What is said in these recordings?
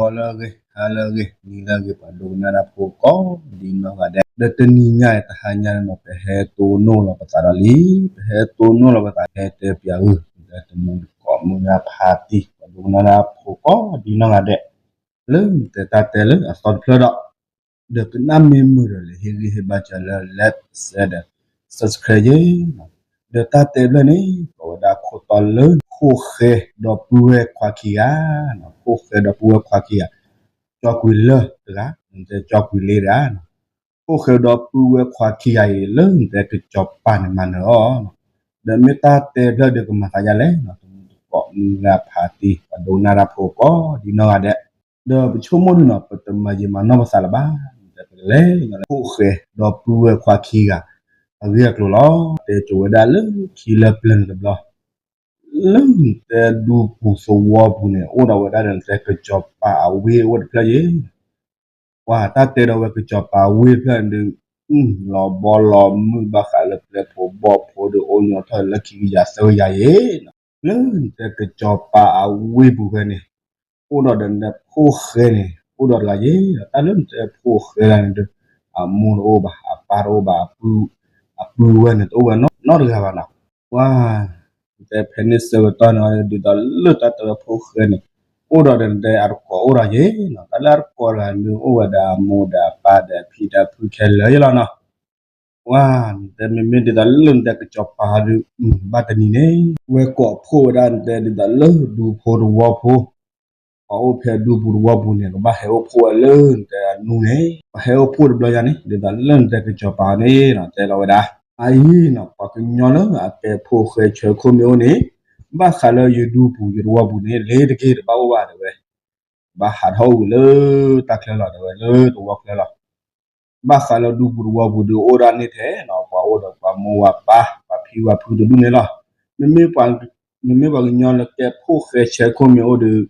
ဂီၤလၢအဂ့ၤ, ဟါလၢအဂ့ၤ, နံၤလၢအဂ့ၤ, ပှၤဒိကနၣ်တၢ်ဖိကိးဒ်နီၢ်ဂၤဒဲး, ဒီးတနံၤညါအံၤ တဟါညါန့ၣ်နီၤ ပဟဲတိၢ်နီၣ်လီၤပသးဒီးလံ, ပဟဲတိၢ်နီၣ်လီၤပသး ဟဲတဲပၠးအုၣ် ဒီးတမူတကိးမုၢ်ဂၤဖးတံၢ် ပှၤဒိကနၣ်တၢ်ဖိကိးဒ်နီၢ်ဂၤဒဲး လၢနတဲတၢ်တဲလၢအသီတဖျၢၣ်ဒီး ဒီးကနၣ်မ့ၢ်မုာ်ဒီး လဲၤဟ့ၣ်ဂံၢ်ဟ့ၣ်ဘါစၢၤလၢ like, share ဒီး subscribe ယ့ၣ်နီၤ. ဒီးတၢ်တဲဖျၢၣ်န့ၣ် ကိးဝဲဒၣ်ခိၣ်တီလၢ ဖိၣ်ဃဲဒီပုၢ်ဝဲၢ်ခွါခံဂၤနီၤ, ဖိၣ်ဃဲဒီပုၢ်ဝဲၢ်ခွါခံဂၤ, ကၠီကွံာ်လၢတဂၤ, နတဲကၠီကွံာ်လ့တဂၤနီၤ, ဖိၣ်ဃဲဒီပုၢ်ဝဲၢ်ခွါခံဂၤအံၤ လၢနတဲကစီၤပၤန့ၣ်မၤနၢၤအီၤနီၤ. ဒီးမ့ၢ်တၢ်တဲဖျၢၣ်ဒီးကမၤသးဒ်လဲၣ်နီၤ, တမူတကိးမုၢ်ဂၤဖးတံၢ် ပှၤဒိကနၣ်တၢ်ဖိကိးဒ်နီၢ်ဂၤဒဲး ဒီးပဆိကမိၣ်ဒ်နီၤ ပတမၤယံာ်မၤနီၢ်ပသးလၢၤဘၣ်, နတဲပကလဲၤလၢဖိၣ်ဃဲဒီပုၢ်ဝဲၢ်ခွါခံဂၤ အဂ့ၢ်အကျိၤလီၤ. တဲကၠိဝဲဒၣ်လၢခံလၢပျၢၤန့ၣ်တဘျီ, လၢနတဲဒူပူၤသဝီပူၤန့ၣ် အိၣ်ဒီးဝဲဒၣ်ဒီး နတဲကစီၤပၤအဝ့ၢ်အိၣ်တဖျၢၣ်ယ့ၣ် ပှၤတၢ်တဲဒီးဝဲကစီၤပၤဝ့ၢ်တဖျၢၣ်န့ၣ်ဒုး, လီၤဘီလီၤမုၢ်ဘၣ်ဃးလၢပျဲၢ်ဖိဘီၣ်ဖိဒီး အိၣ်ညီထီၣ်လၢခံကယၤသၢကယၤယ့ၣ်နီၤ. လၢနတဲကစီၤပၤအဝ့ၢ်ပူၤဖဲန့ၣ် အိၣ်ဒီးဒီးနတဲဖိၣ်ဃဲန့ၣ် အိၣ်ဒီးတဂၤယ့ၣ်, တၢ်လၢနတဲဖိၣ်ဃဲတဂၤန့ၣ်ဒုး, အမိၢ်တအိၣ်ဘၣ်, အပၢ်တအိၣ်ဘၣ်, အပုၢ်ဝဲၢ်န့ၣ်တအိၣ်ဝဲနီတဂၤဘၣ်နီၤ. ပှၤ နတဲဖဲန့ၣ်ဆၢကတီၢ်န့ၣ် ဒ်သိးလၢတၢ်တဲဝဲဖိၣ်ဃဲန့ၣ် အိၣ်ဒီးဒီးနတဲအတကိးအိၣ်ဒီးယ့ၣ်နီၤ, တၢ်လၢအတကိးတဂၤန့ၣ်ဒုး အိၣ်ဝဲဒီးအမိၢ်ဒီးအပၢ်ဒီးအဖံဒီးအဖုခဲလၢာ်ယ့ၣ်လီၤနီၤ. ပှၤ နတဲမ့မ့ၢ်ဒ်သိးလၢနတဲကစီၤပၤဟီဒုး, ဘၣ်တနံၤန့ၣ် ဝဲကိးဖှိၣ်ဝဲဒၣ်နတဲဒ်သိးလၢဒူဖိသဝီဖိ ပှၤအိၣ်ဖဲဒူပူၤသဝီပူၤန့ၣ် ကဘၣ်ဟဲအိၣ်ဖှိၣ်ဝဲလၢနတဲအနူန့ၣ်, ပှၤဟဲအိၣ်ဖှိၣ်တဘျီညါန့ၣ် ဒ်သိးလၢနတဲကစီၤပၤန့ၣ်နီၤ တဲလီၤဝဲဒၣ်, အအံၤနီၤ ပှၤကညီလၢအကဲဖိၣ်ဃဲဆၢခိၣ်မ့ၢ်အိၣ်န့ၣ် ဘၣ်ဃးလၢယဒူပူၤယသဝီပူၤန့ၣ် လ့ၤတက့ၢ်တဘၣ်အိၣ်ဘၣ်တဲဝဲ, ဘၣ်ဟးထီၣ်အိၣ်ဝံၤလၢတၢ်ချၢလီၤတဲဝဲ လၢသဝီချၢလီၤ. ဘၣ်ဃးလၢဒူပူၤသဝီပူၤဒုးအိၣ်ဒၣ်န့ၣ်ထဲနီၤ ပှၤအိၣ်ဒီးပှၤမိၢ်ဝၤပၢ် ပှၤဖံဝၤဖုတဒူၣ်န့ၣ်လီၤ. မ့မ့ၢ်ပှၤ, မ့မ့ၢ်ပှၤကညီလၢကဲဖိၣ်ဃဲဆၢခိၣ်မ့ၢ်အိၣ်ဒီး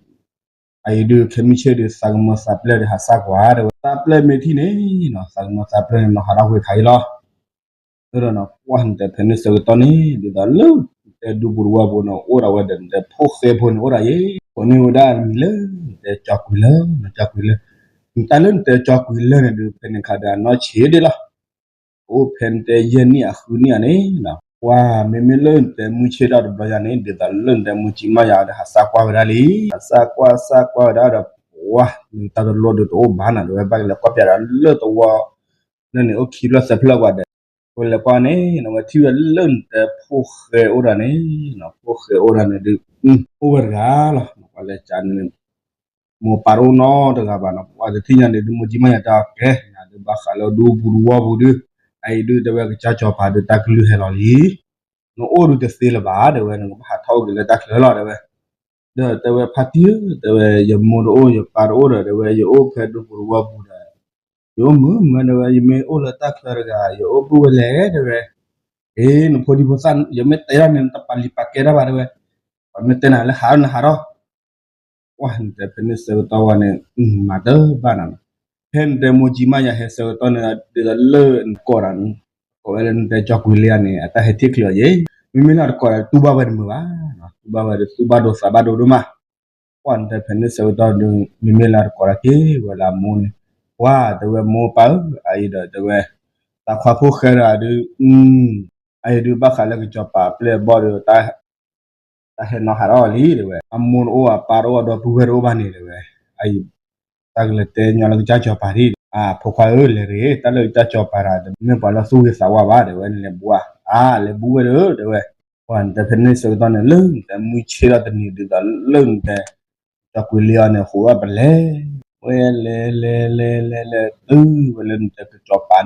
အအံၤဒုး ခဲမုၢ်ဆ့ၣ်ဒုး သးကမၢသးပျဲၢ်ဒီးဟးစၢ်ကွၢ်တဲဝဲ, သးပျဲၢ်မ့ၢ်ထံၣ်န့ၣ်နီၤ သးကမၢသးပျဲၢ်န့ၣ် နီၤဟးထီၣ်ဝံၤခါအံၤလီၤ. ဒီးနီၤ ပှၤနတဲဖဲန့ၣ်ဆၢကတီၢ်န့ၣ် ဒ်သိးလၢနတဲဒူပူၤသဝီပူၤန့ၣ် အိၣ်ဒီးဝဲဒီးနတဲဖိၣ်ဃဲဖိန့ၣ်အိၣ်ဒီးယ့ၣ်, ကိးန့ၢ်ဝဲဒၣ်နမံၤလၢ နတဲကၠီကွံာ်လၢ, နကၠီကွံာ်လၢ, နတၢ်လၢနတဲကၠီကွံာ်လၢန့ၣ်ဒုး ဖဲန့ၣ်ခါဒီးအနီၢ်ဆံးဒ့လီၤ. အိၣ်ဖဲနတဲယဲၢ်နံၣ်အဃုနံၣ်ဧါန့ၣ်နီၤ, ပှၤမ့မ့ၢ်လၢနတဲမုၢ်ဆ့ၣ်ထီၣ်တဘျီညါန့ၣ် ဒ်သိးလၢနတဲမူကၠံမါယၤဒီး ဟးစၢ်ကွၢ်ဝဲဒၣ်လံ, ဟးစၢ်ကွၢ်စၢ်ကွၢ်ဝဲဒၣ်ဒီး ပှၤ နတၢ်တလိၣ်ဒုးတအိၣ်ဘၣ်နီၤ တဲဝဲ, ဘၣ်ကလဲၤကွၢ်ပၠးဒီးလၢသဝီ လၢန့ၣ်အိၣ်ခံဖျၢၣ်သၢဖျၢၣ်ကွၢ်ဒီး ဝဲလဲၤကွၢ်န့ၣ်နီၤ ဝဲထံၣ်ဝဲလၢနတဲဖိၣ်ဃဲအိၣ်ဒီးန့ၣ်နီၤ, ဖိၣ်ဃဲအိၣ်ဒီးန့ၣ်ဒုး အိၣ်ဝဲတဂၤလီၤ. ပှၤလဲၤကးန့ၣ် မိၢ်ပၢ်တအိၣ်နီတဂၤဘၣ်နီၤ, ပှၤတထံၣ်ညါန့ၣ်ဒုး မူကၠံမါယၤတၢ်ကဲ နၤဒုးဘၣ်ဃးလၢဒူပူၤသဝီပူၤဒုး, အအံၤဒုးတဲဝဲကစၢ်စီၤပၤဒုးတၢ်ကလုၢ်ဟဲလီၤလံ, နအိၣ်ဒုးတသ့လၢၤဘၣ်တဲဝဲ, နကဘၣ်ဟးထီၣ်အိၣ်က့ၤလၢတၢ်ချၢလီၤတဲဝဲ. ဒီးတဲဝဲဖါတံၢ်ဧၢ တဲဝဲ ယမိၢ်တအိၣ်ယပၢ်တအိၣ်ဒီး တဲဝဲ ယအိၣ်ဖဲဒူပူၤသဝီပူၤဒီး ယအိၣ်မုာ်မးတဲဝဲ, ယမ့ၢ်အိၣ်လၢတၢ်ချၢတဂၤ ယအိၣ်ပုၢ်ဝဲလဲၣ်တဲဝဲ, အ့ နဖိဒံဖိသၣ် ယမ့ၢ်တဲဒၣ်န့ၣ် နတပာ်လံၤပာ်ကဲတၢ်ဘၣ်တဲဝဲ, ပှၤမ့ၢ်တဲနၤလၢဟးထီၣ်နဟးထီၣ် ပှၤနတဲဖဲန့ၣ်ဆၢကတီၢ်ဝဲန့ၣ် မၤတဘၣ်နၤနီၤ, ဖဲနတဲမိၢ်ကၠံမါယၤဟဲဆၢကတီၢ်န့ၣ် ဒ်သိးလၢနကိးဒီး ကိးဝဲလၢနတဲကၠီကွံာ်လ့ယၤန့ၣ် အတၢ်ဟဲထံၣ်ချုးအီၤယ့ၣ်, မ့မ့ၢ်လၢတကိးဒီးတူၢ်ဘၣ်ဝဲတမုာ်ဘၣ်, တူၢ်ဘၣ်ဝဲဒီးသူၣ်ဘၣ်ဒိသးဘၣ်ဒိဒိၣ်မး ပှၤနတဲဖဲန့ၣ်ဆၢကတီၢ်ဒီး မ့မ့ၢ်လၢတကိးဒီးက့ၤဝဲလၢအမိၢ်န့ၣ်, ပှၤတဲဝဲမိၢ်ပၢ်ဧၢ အအံၤဒီးတဲဝဲ, သးခွါဖိၣ်ဃဲတဂၤဒီး, အအံၤဒုးဘၣ်ဃးလၢကစီၤပၤအပျဲၢ်အဘီၣ်ဒီး တၢ်ဟဲနီၤဟးထီၣ်အီၤလံတဲဝဲ, အမိၢ်တအိၣ်အပၢ်တအိၣ်ဒီပုၢ်ဝဲၢ်တအိၣ်ဘၣ်န့ၣ်တဲဝဲ, အအံၤ တၢ်ကလဲၤတဲညီလၢကစၢ်စီၤပၤဒ်, အဖိခွါဧၢ လဲၤတဂ့ၤ, တၢ်လၢကစၢ်စီၤပၤတဂၤ တမ့ၢ်ပှၤလၢသူၣ်ဂ့ၤသးဝါဘၣ်တဲဝဲ, နလဲၤဘူးဧါ, အါ လဲၤဘူးဝဲဒီးတဲဝဲ, ပှၤနတဲဖဲန့ၣ်ဆၢကတီၢ်န့ၣ် လၢနတဲမုၢ်ဆ့ၣ်ထီၣ်တနံၤဒ်သိးလၢနတဲ ကၠီကွံာ်လ့အီၤန့ၣ် ဃိးဝဲပလဲၤ, ဝဲလဲၤလဲၤလဲၤလဲၤလဲၤတုၤဝဲလၢနတဲကစီၤပၤ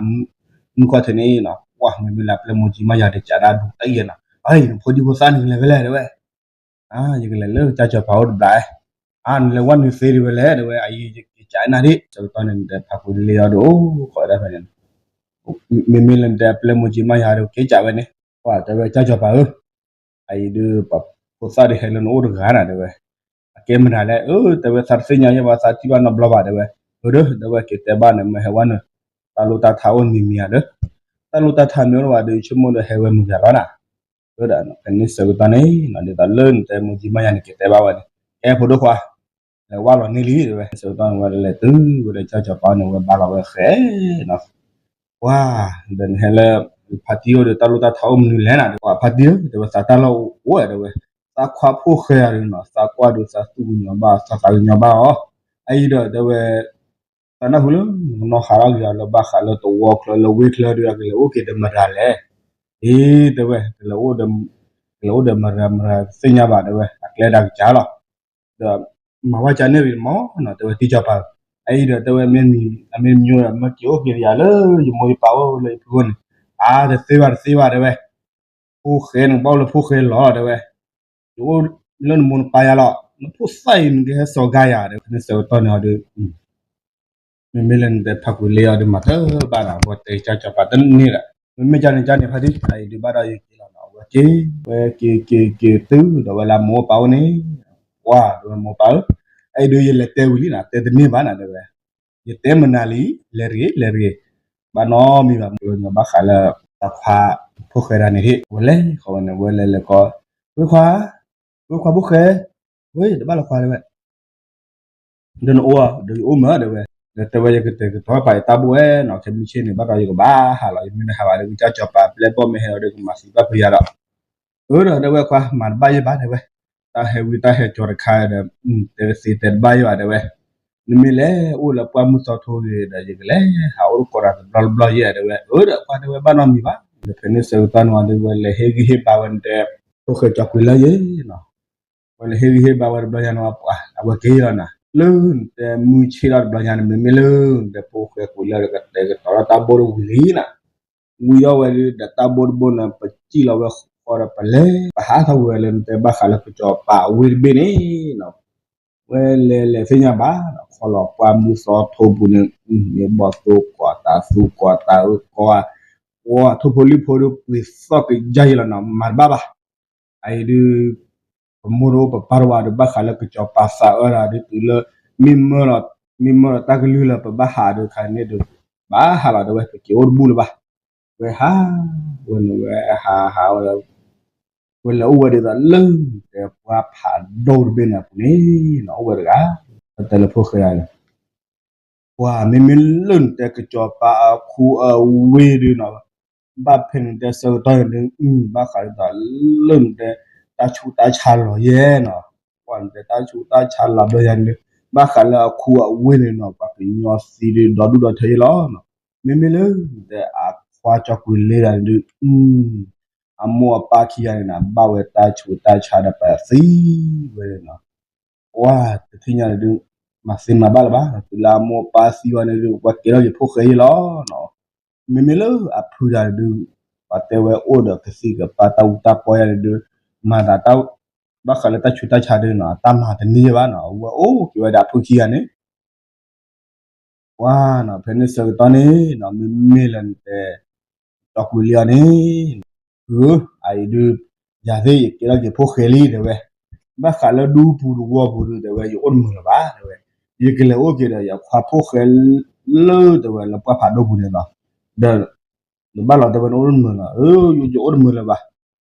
မုၢ်ခီၣ်ထံးန့ၣ်နီၤ, ပှၤမ့မ့ၢ်လၢအပျဲၢ်မိၢ်ကၠံမါယၤတကးဒၣ်ဒူတၢ်အံၤနီၤ, အံၤ နဖိဒံဖိသၣ်န့ၣ် နကလဲၤဖဲလဲၣ်တဲဝဲ, ယကလဲၤလၢကစၢ်စီၤပၤအိၣ်တဘျီ, နလဲၤဝဲနုာ်သ့ဒံးဝဲလဲၣ်တဲဝဲ, အံၤယကစးနၤဒ်, ဆၢကတီၢ်န့ၣ် နတဲဖးကွံာ်လ့အီၤဒီးအိၣ်ဃိးဝဲဒၣ်ဖဲန့ၣ် မ့မ့ၢ်လၢနတဲအပျဲၢ်မိၢ်ကၠံမါယၤဒီး က့ၤကးဝဲန့ၣ်, ပှၤတဲဝဲကၠၢ်စီၤပၤဧၢ, အအံၤဒုး ပှၤဖိသၣ်ဒုးဟဲလၢနအိၣ်တဂၤနၤတဲဝဲ, အကဲမတၤလဲၣ်, အၢ တဲဝဲသးတသ့ၣ်ညါယဲၢ်ဘၣ်သးထံၣ်ဘၣ်နီတဘျီဘၣ်တဲဝဲ, အၢ ဒီး တဲဝဲက့ၤတဲဘၣ်န့ၣ် မ့ၢ်ဟဲဝဲန့ၣ်, တၢ်လိၣ်တၢ်ထါအိၣ်မံၤမံၤဧါဒီး, တၢ်လိၣ်တၢ်ထါမ့ၢ်အိၣ်ဘၣ်ဒီး ဆိကမိၣ်ဒီးဟဲဝဲမုၢ်ဂၤလီၤနၤ, အၢ ဒီးဖဲန့ၣ်ဆၢကတီၢ်န့ၣ် ဒ်သိးလၢနတဲမိၢ်ကၠံမါယၤန့ၣ် က့ၤတဲဘၣ်ဝဲန့ၣ်, ကဲဖိဒိၣ်ခွါ, ဝါလီၤန့ၢ်လံ တဲဝဲ. ဆၢကတီၢ်န့ၣ်ဝဲလဲၤတုၤဝဲဒီး ကၠီကၠီၤပၤန့ၣ် ဝဲဘါလီၤဝဲဃဲနီၤ. ပှၤ ဒီးနဟဲလၢ ဖါတံၢ်အိၣ်ဒီး တၢ်လိၣ်တၢ်ထီအိၣ်မနုၤလဲၣ်နၤ တဲဝဲ. ဖါတံၢ်ဧၢ တဲဝဲ, သးတၢ်လီၢ်အိၣ်ဝဲ တဲဝဲ. သးခွါဖိၣ်ဃဲအံၤဒီးနီၤ သးကွၢ်ဒီးသးသူၣ်ကညီၤဘၣ် သးသးကညီၤဘၣ်အီၤ. အအံၤဒီး တဲဝဲ သးနၢ်ဟူလၢ ကနီၢ်ဟးထီၣ်က့ၤအီၤလၢဘၣ်ဃးလၢသဝီချၢ လၢဝ့ၢ်ချၢဒီး အကလဲၤအိၣ်က့ၤဒီးမတၤလဲၣ်. အ့ တဲဝဲ, ကလဲၤအိၣ်ဒီးမတၤ တသ့ၣ်ညါဘၣ် တဲဝဲ, အကျဲဒၣ်ကစၢ်လီၤ. ဒီးမၤဝဲကန့ၣ်ရံၣ်မးနီၤ တဲဝဲ တံၢ်ကၠီၤပၤ. အအံၤဒီး တဲဝဲ မ့ၢ်မံၤ အမ့ၢ်မံၤဒီး မ့ၢ်က့ၤအိၣ်က့ၤယၤလၢယမိၢ်ယပၢ်အိၣ်လၢယဖုအိၣ်န့ၣ်, အါ တသ့ဘၣ် တသ့ဘၣ် တဲဝဲ. ဖိၣ်ဃဲန့ၣ် ဘၣ်အိၣ်လၢဖိၣ်ဃဲလီၤ တဲဝဲ. ယအိၣ်လၢနမိၢ်နပၢ်ယၤလီၤ, နဖိသၣ်အံၤ နကဟဲစိာ်ကါယၤ တဲဝဲ. ဖဲန့ၣ်ဆၢကတီၢ်န့ၣ်အီၤဒီး မ့မ့ၢ်လၢနတဲဖးကွံာ်လ့အီၤဒီး မၤတဘၣ်နီၤ, အဝဲတဲကၠီကၠီၤပၤတန့ၢ်ဒီး, မ့မ့ၢ်ကန့ၣ်ကန့ၣ် ဖါတံၢ် အအံၤဒုးဘၣ်ဒီးယက့ၤလီၤနီၤ, အဝဲက့ၤ ဝဲက့ၤက့ၤက့ၤတုၤဒီးဝဲလၢမိၢ်ပၢ်အိၣ်န့ၣ်, ကွၢ်ဒီးဝဲမိၢ်ပၢ်ဧၢ, အအံၤဒုးယလဲၤတဲဝံၤလံနီၤ, တဲတန့ၢ်ဘၣ်နီၤ တဲဝဲ, ယတဲမနၤလံ, လဲၤတဂ့ၤ လဲၤတဂ့ၤ, ဘၣ်နီတမံၤဘၣ် မ့ၢ်ဘၣ်ဃးလၢ သးခွါဖိၣ်ဃဲဒၣ်န့ၣ်ဟ့ၣ်, ဝဲလဲၤဃီဝဲန့ၣ် ဝဲလဲၤလဲၤကီ, ဝ့ၢ်ခွါ, ဝ့ၢ်ခွါဖိၣ်ဃဲ, ဝ့ၢ်တဘၣ်လီၤခွါ တဲဝဲ ဒီးနအိၣ်ဧါ, ဒီးယအိၣ်မး တဲဝဲ, ဒီးတဲဝဲ ယကတဲာ်ကတီၤပာ်ယတၢ်ဘိၣ်ဝဲနီၤ, ခဲမုၢ်ဆ့ၣ်န့ၣ် ဘၣ်ဒီးယကဘၣ်ဟးလီၤ, ယမ့ၢ်တဟးဘၣ်ဒီး ကစၢ်ကၠီၤပၤပျဲၢ်ဘီၣ်မ့ၢ်ဟဲလီၤဒီး ကမၤသံဘၣ်ဖုယၤဒီး, အၢဒီး တဲဝဲ ခွါ မၤတဘၣ်ယဲၢ်ဘၣ် တဲဝဲ, တၢ်ဟဲဝံတၢ်ဟဲကၠီၤတခါဒီး တဲတသ့တဲတဘၣ်ယဲၢ်ဘၣ် တဲဝဲ, နမ့ၢ်လဲၤအိၣ်လၢပှၢ်မုၢ်သီထိဂ့ၤဒီး ယကလဲၤဟးအိၣ်တကိးတၢ်တဘျီတဘျီယဲၢ် တဲဝဲ, အၢဒီး ခွါ တဲဝဲ ဘၣ်နီတမံၤဘၣ်, ဒီးဖဲန့ၣ်ဆၢကတီၢ်န့ၣ်ဝံၤဒီး ဝဲလဲၤဟ့ၣ်ဂံၢ်ဟ့ၣ်ဘါဝဲနတဲ ဖိၣ်ဃဲကၠီၤကွံာ်လၢယဲၢ်နီၤ, ဝဲလဲၤဟ့ၣ်ဂံၢ်ဟ့ၣ်ဘါဝဲတဘျီညါန့ၣ်ဝံၤ ပှၤ အဝဲက့ၤလီၤနၤ, လၢနတဲမုၢ်ဆ့ၣ်ထီၣ်တဘျီညါန့ၣ် မ့မ့ၢ်လၢနတဲဖိၣ်ဃဲကွံာ်လၢဒီး ကတဲာ်ကတီၤထီၣ်တၢ်ဘိၣ်ဒီးဝံၤလံနီၤ, ဝံၤဒီးဝဲဒီး တၢ်ဘိၣ်တဘိၣ်န့ၣ် ပစံၣ်လီၤဝဲဃီဒီး ပလဲၤပဟးထီၣ်ကွံာ်ဝဲလၢနတဲဘၣ်ဃးလၢကစၢ်စီၤပၤအဝ့ၢ်တဘ့ၣ်န့ၣ်နီၤ, ဝဲလဲၤလဲၤသ့ၣ်ညါဘၣ်နီၤ, ခီလီၤပှၢ်မုၢ်သီထိပူၤန့ၣ် မ့ၢ်ဘီၣ်သိၣ်ကိးတၢ်သူကိးတၢ်အၢကိး, ဝဲထိၣ်ဖိလံၣ်ဖိဒီးပှ့ၤသီၣ်ကယါယံလီၤနီၤ, မၤတဘၣ်ဘၣ်, အအံၤဒုး ပမိၢ်တအိၣ်ပပၢ်တအိၣ်ဘၣ်ဒီး ဘၣ်ဃးလၢကစၢ်စီၤပၤသးအၢဒၣ်ဒုးတုၤလၢ မ့ၢ်မၢလီၤ, မ့ၢ်မၢလီၤတၢ်ကလုၢ်လၢပဘၣ်ဟးဒီးခါန့ၣ်ဒီး ဘၣ်ဟးလီၤ တဲဝဲ ပက့ၤအိၣ်တဘူၣ်လၢၤဘၣ်, ဝဲဟး, ဝဲန့ၣ်ဝဲဟးဟးဝဲ ဝဲလဲၤအိၣ်ဝဲဒ်သိးလၢ တဲပှၢ်ဖးဒိၣ်တဘ့ၣ်န့ၣ်အပူၤန့ၣ်နီၤ, အိၣ်ဝဲတဂၤ, ပတဲလၢဖိၣ်ဃဲဒၣ်န့ၣ် ပှၤမ့မ့ၢ်လၢနတဲကစၢ်စီၤပၤအခူအဝ့ၢ်ဒုးနီၤ, ဘၣ်ဖဲနတဲဆၢကတီၢ်န့ၣ်ဒုး ဘၣ်ဃးဒ်သိးလၢနတဲ တၢ်ဆူးတၢ်ဆါလီၤယဲၢ်နီၤ, ပှၤနတဲတၢ်ဆူးတၢ်ဆါလီၤဘျီယၤန့ၣ်ဒုး ဘၣ်ဃးလၢအခူအဝ့ၢ်န့ၣ်နီၤ ပှၤကညီသံဒုးဒီဒူၣ်ဒီထၢယဲၢ်လီၤနီၤ, မ့မ့ၢ်လၢနတဲအခွါကၠီကွံာ်လ့ဒၣ်န့ၣ်ဒုး အမိၢ်အပၢ်ခံဂၤန့ၣ်နီၤ ဘၣ်ဝဲတၢ်ဆူးတၢ်ဆါဒီးပသံဝဲနီၤ, ပှၤတထံၣ်ညါန့ၣ်ဒုး မၤသ့မၤဘၣ်လၢၤဘၣ်, တုၤလၢအမိၢ်အပၢ်သံဝဲန့ၣ်ဒုး ပှၤကဲထီၣ်က့ၤဖိၣ်ဃဲယဲၢ်လီၤနီၤ, မ့မ့ၢ်လၢအဖုဒၣ်န့ၣ်ဒုး ပှၤတဲဝဲအိၣ်ဒီးကသံၣ်ကပၤတၢ်အူတၢ်ပီယဲၢ်န့ၣ်ဒုး မၤသးတၢ် ဘၣ်ဃးလၢတၢ်ဆူးတၢ်ဆါဒုးနီၤ တၢ်မၤတန့ၢ်ယဲၢ်ဘၣ်နီၤ, ဝဲအိၣ်က့ၤဝဲဒၣ်အဖုခံဂၤန့ၣ် ပှၤနီၤဖဲန့ၣ်ဆၢကတီၢ်န့ၣ်နီၤ မ့မ့ၢ်လၢနတဲ ကၠီကွံာ်လ့အီၤန့ၣ်, အအံၤဒုး ယၤသ့ၣ်ယကဲထီၣ်က့ၤဖိၣ်ဃဲလံ တဲဝဲ, ဘၣ်ဃးလၢဒူပူၤတဝီပူၤဒုး တဲဝဲ ယအိၣ်တမုာ်လၢၤဘၣ် တဲဝဲ, ယကလဲၤအိၣ်က့ၤဒီးယခွါဖိၣ်ဃဲလၢ တဲဝဲ လၢပှၢ်ဖးဒိၣ်ပူၤန့ၣ်လီၤ, ဒီး နဘၣ်လီၤ တဲဝဲ နအိၣ်တမုာ်လၢၤ, ယအိၣ်တမုာ်လၢၤဘၣ်,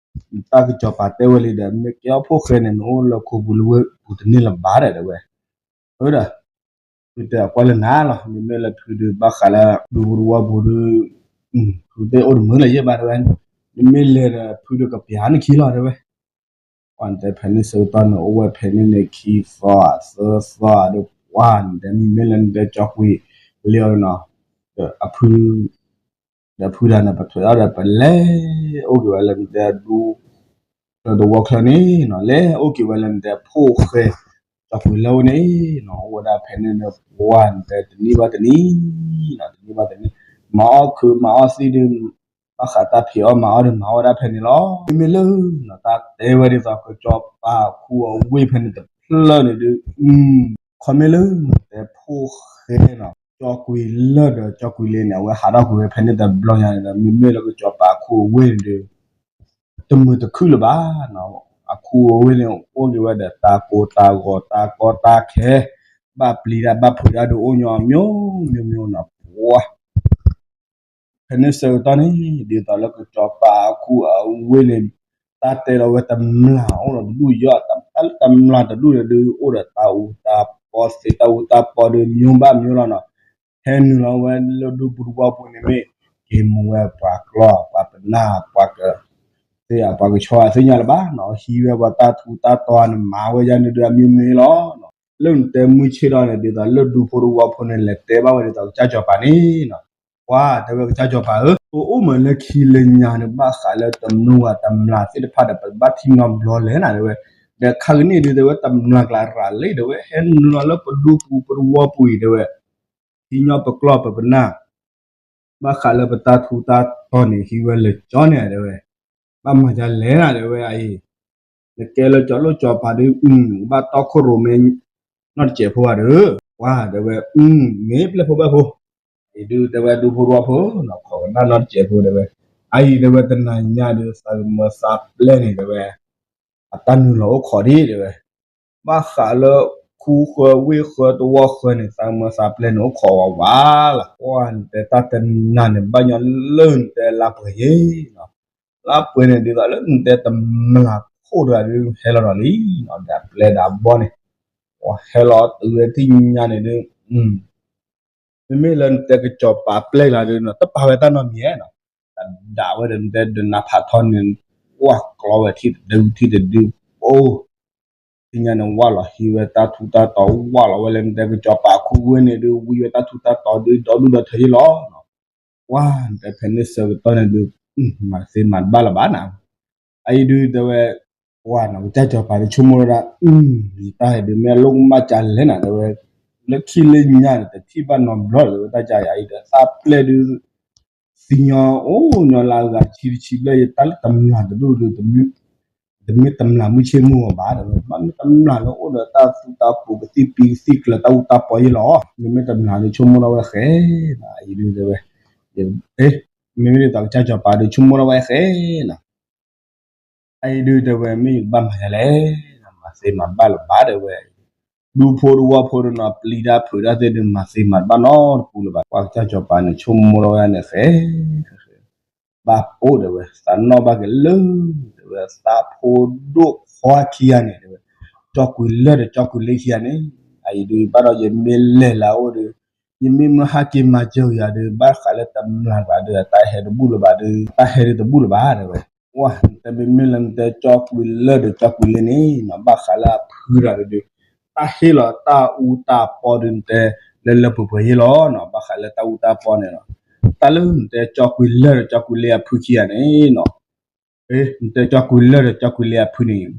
တၢ်ကစီၤပၤတဲဝဲလံဒီး မ့ၢ်ကဲအီၣ်ဖိၣ်ဃဲန့ၣ် နအိၣ်လၢခိပူၤလၢဝ့ၢ်ပူၤတန့ၢ်လၢၤဘၣ်ဒီး တဲဝဲ, အၢဒီး ဖုတဲအကွၢ်လၢနၤလီၤ, မ့မ့ၢ်လၢဖုဒုး ဘၣ်ဃးလၢဒူပူၤတဝီပူၤဒုး ဖုတဲအိၣ်တမုာ်လၢၤယဲၢ်ဘၣ် တဲဝဲ, မ့မ့ၢ်လဲၤဒီး ဖုဒုးကပျၢ်နခံလီၤ တဲဝဲ, ပှၤတဲဖဲန့ၣ်ဆၢကတီၢ်န့ၣ် အိၣ်ဝဲဖဲန့ၣ်န့ၣ် ခံသီသၢသီဒီး ပှၤတဲ မ့မ့ၢ်လၢနတဲကၠီကွံာ်လ့အီၤနီၤ, ဒီးအဖု ဒီးဖုဒၣ်န့ၣ် ပထွဲးအီၤဒီး ပလဲၤအိၣ်က့ၤဝဲလၢနတဲဒူ လၢတဝီချၢန့ၣ်နီၤ, လဲၤအိၣ်က့ၤဝဲလၢနတဲဖိၣ်ဃဲ ကၠီကွံာ်လ့အိၣ်န့ၣ်နီၤ, အိၣ်ဝဲဒၣ်ဖဲန့ၣ်ဒီး ပှၤနတဲတနံၣ်ဘၣ်တနံၣ်နီၤ, တနံၣ်ဘၣ်တနံၣ်, မၤအီၣ်ခုးမၤအီၣ်သံၣ်ဒုး ဘၣ်ဃးတၢ်ဖံးအီၣ်မၤအီၣ်ဒီး မၤအီၣ်ဝဲဒၣ်ဖဲန့ၣ်လီၤ. မ့မ့ၢ်လၢ တၢ်တဲဝဲဒ်သိး ကစီၤပၤခူအဝ့ၢ်ဖဲန့ၣ်တဖျၢၣ်န့ၣ်ဒုး ခီမ့ၢ်လၢ တဲဖိၣ်ဃဲနီၤ ကၠီကွံာ်လ့ဒီး ကၠီကွံာ်လ့န့ၣ် အဝဲဟးထီၣ်ကွံာ်ဝဲဖဲန့ၣ်တဘျီညါန့ၣ်ဒီး မ့မ့ၢ်လၢကစီၤပၤခူအဝ့ၢ်န့ၣ်ဒုး တမုာ်တခုၣ်လၢၤဘၣ်နီၤ. အခူအဝ့ၢ်န့ၣ် အိၣ်က့ၤဝဲဒီးတၢ်ကိၢ်တၢ်ဂီၤ တၢ်ကီတၢ်ခဲ ဘၣ်ပျံၤတၢ်ဘၣ်ဖုးတၢ်ဒုးအိၣ်ညီအမျိုးမျိုးနီၤ ပှၤ ဖဲန့ၣ်ဆၢကတီၢ်န့ၣ် ဒ်သိးလၢကစီၤပၤအခူအဝ့ၢ်န့ၣ် တၢ်တဲလီၤဝဲတမျၢ်အိၣ်ဒီးတဒူၣ်ယီၤ တၢ်လၢတမျၢ်တဒူၣ်န့ၣ်ဒုး အိၣ်ဒီးတၢ်အူတၢ် တၢ်အူတၢ်ပီသ့ တၢ်အူတၢ်ပီဒီး မျိုးဘၣ်မျိုးလီၤနီၤ. ဟဲနုာ်လီၤဝဲလၢဒူပူၤတဝီပူၤန့ၣ်မ့ၢ် က့ၤမူဝဲပှၤကျီၢ် ပှၤပနၢ် ပှၤကသ့ ပှၤကဆီ အသ့ၣ်ညါလၢၤဘၣ်နီၤ. ဟံးဝဲပှၤတၢ်ထူးတၢ်တီၤန့ၣ် မၤဝဲယါန့ၣ်ဒုး အမျိုးမျိုးလီၤ. လၢနတဲမုၢ်ဆ့ၣ်ထီၣ်န့ၣ် ဒ်သိးလၢဒူဖိတဝီဖိန့ၣ် လဲၤတဲဘၣ်ဝဲဒ်သိးကစၢ်စီၤပၤန့ၣ်နီၤ. ပှၤတဲဝဲကစၢ်စီၤပၤဧၢ, ပအိၣ်မးလၢခံလၢညါန့ၣ် ဘၣ်ဃးလၢတနူဝၤတမျၢ်သ့ၣ်တဖၣ်ဒီး ပဘၣ်ထံၣ်နီတဘျီလဲၣ်နၤ တဲဝဲ. ဒီးခါကနံၣ်ဒုး တဲဝဲ တမျၢ်ကျါရၤလံ တဲဝဲ ဟဲနုာ်လီၤလၢပဒူပူၤပတဝီပူၤအံၤ တဲဝဲ, ဟံးညီပကျီၢ်ပပနၢ် ဘၣ်ဃးလၢပတၢ်ထူးတၢ်တီၤန့ၣ် ဟံးဝဲလၢာ်ကၠီန့ၣ် တဲဝဲ, ဘၣ်မၤဒ်လဲၣ်နၤ တဲဝဲအံၤ, နကဲလၢကၠီလိၣ်ကၠီပၤဒုး ဘၣ်တီခိၣ်ရိၣ်မဲ နီတစဲးဖိဘၣ်ဒီး, ပှၤတဲဝဲ မ့ၢ်ပျဲၢ်ဖိဘၣ်ဖိ, အံၤဒုး တဲဝဲဒူဖိတဝီဖိနီၤ ခိးကနၣ်နီတစဲးဖိ တဲဝဲ, အအံၤ တဲဝဲ တနၤညါဒုး သးကမၢသးပျဲၢ်န့ၣ် တဲဝဲ အတၢ်နုာ်လီၤအိၣ်ခိးဒံး တဲဝဲ, ဘၣ်ဃးလၢခူဃၢဝ့ၢ်ဃၢတဝီဃၢန့ၣ် သးကမၢသးပျဲၢ်န့ၣ် အိၣ်ခိးဝးဝးလီၤ. ပှၤနတဲတၢ်တနၤန့ၣ် ဘၣ်ညီလၢနတဲလါပှဲၤယ့ၣ်နီၤ, လါပှဲၤန့ၣ် ဒ်သိးလၢနတဲတမျၢ်ခိၣ်တဂၤဒုး ဟဲလီၤဒီးလံနီၤ ဒီးအပျဲၢ်ဒီးအဘီန့ၣ်, ပှၤဟဲလီၤတုၤဝဲထံၣ်ညါန့ၣ်ဒုး မ့မ့ၢ်လၢနတဲကစီၤပၤပျဲၢ်ကျါဒုးနီၤ တပာ်ဝဲတၢ်နီတမံၤနီၤ, တဒၣ်ဝဲဒီးနတဲဒုးနါဖးထီန့ၣ်, ဝၢ်ကျီဝဲထံၣ်တဒုထံၣ်တဒု, အိၣ်, ထံၣ်ညါန့ၣ် ဝၢ်လီၤဟံးဝဲတၢ်ထူးတၢ်တီၤ ဝၢ်လီၤဝဲလၢနတဲကစီၤပၤခူဝ့ၢ်န့ၣ်ဒုး ဝံဝဲတၢ်ထူးတၢ်တီၤဒုး ဒီဒူၣ်ဒီထၢယ့ၣ်လီၤနီၤ. ပှၤနတဲဖဲန့ၣ်ဆၢကတီၢ်န့ၣ်ဒုး မၤသ့မၤတဘၣ်လၢၤဘၣ်နၤ, အအံၤဒုး တဲဝဲ ပှၤနီၤ ကစၢ်စီၤပၤဒုးဆိကမိၣ်ဝဲဒၣ်, ယတၢ်ဟဲဒုး မ့ၢ်အလိၣ်ကမၣ်ကလဲၣ်နၤ တဲဝဲ, လၢခံလၢညါန့ၣ် တထံၣ်ဘၣ်နီတဘျီလၢၤဝဲတၢ်ကါအံၤဒီး သးပျဲၢ်ဒုး သံညီအိၣ်ညီလၢအဂၤဆံတဆံဘျဲၣ် ယတၢ်လၢတမျၢ်တဒူၣ်ဒုး တမ့ၢ်တမျၢ်မုၢ်ဆ့ၣ်မုၢ်ဂီၤဘၣ် တဲဝဲ, ဘၣ်မ့ၢ်တမျၢ်လၢအိၣ်ဒီးတၢ်သူတၢ်ပူၤကသံၣ်ပံၤကသံၣ်ကျၢၤတၢ်အူတၢ်ပီယ့ၣ်လီၤ, မ့မ့ၢ်တမျၢ်ဒုးဆိကမိၣ်ထီၣ်ဝဲဃဲနီၤ အံၤဒုး တဲဝဲ, မ့မ့ၢ်ဒ်သိးကစၢ်စီၤပၤဒုးဆိကမိၣ်ထီၣ်ဝဲဃဲနီၤ အအံၤဒုး တဲဝဲ မ့ၢ်ယကဘၣ်မၤဒ်လဲၣ်, မၤသ့မၤဘၣ်လၢၤဘၣ် တဲဝဲ, ဒူဖိတဝီဖိဒုးနီၤ ပျံၤတၢ်ဖုးတၢ်သ့ၣ်ဒုး မၤသ့မၤဘၣ်နီတပူၤလၢၤဘၣ်, ပှၤကစၢ်စီၤပၤန့ၣ် ဆိကမိၣ်ထီၣ်ဝဲန့ၣ်ဃဲ ဘၣ်အိၣ် တဲဝဲ သးနီၣ်ဘၣ်က့ၤလၢ တဲဝဲ သးဖိဒိၣ်ခွါခံဂၤန့ၣ် တဲဝဲ, ကၠီကွံာ်လၢၢ်ဒီးကၠီကွံာ်လ့ခံဂၤန့ၣ်, အအံၤဒုး ဘၣ်ဒီးယမ့ၢ်လဲၤလၢအအိၣ်ဒီး ယမ့ၢ်မၢဟးက့ၤမၤစၢၤယၤဒီး ဘၣ်ဃးလၢတမျၢ်ဘၣ်ဒီး တၢ်ဟဲတဘူၣ်လၢၤဘၣ်ဒီး တၢ်ဟဲဒုးတဘူၣ်လၢၤဘၣ် တဲဝဲ, ဝဲနတဲမ့မ့ၢ်လၢနတဲကၠီကွံာ်လၢၢ်ဒီးကၠီကွံာ်လ့န့ၣ်နီၤ ဘၣ်ဃးလၢအဖုတဂၤဒုး တၢ်ဟ့ၣ်လီၤတၢ်အူတၢ်ပီဒုး နတဲလၢလၢပှဲၤပှဲၤယ့ၣ်လီၤနီၤ, ဘၣ်ဃးလၢတၢ်အူတၢ်ပီန့ၣ်နီၤ, တၢ်လၢနတဲကၠီကွံာ်လၢၢ်ဒီးကၠီကွံာ်လ့အဖုခံဂၤန့ၣ်နီၤ နတဲကၠီကွံာ်လၢၢ်ဒီးကၠီကွံာ်လ့အဖုန့ၣ်,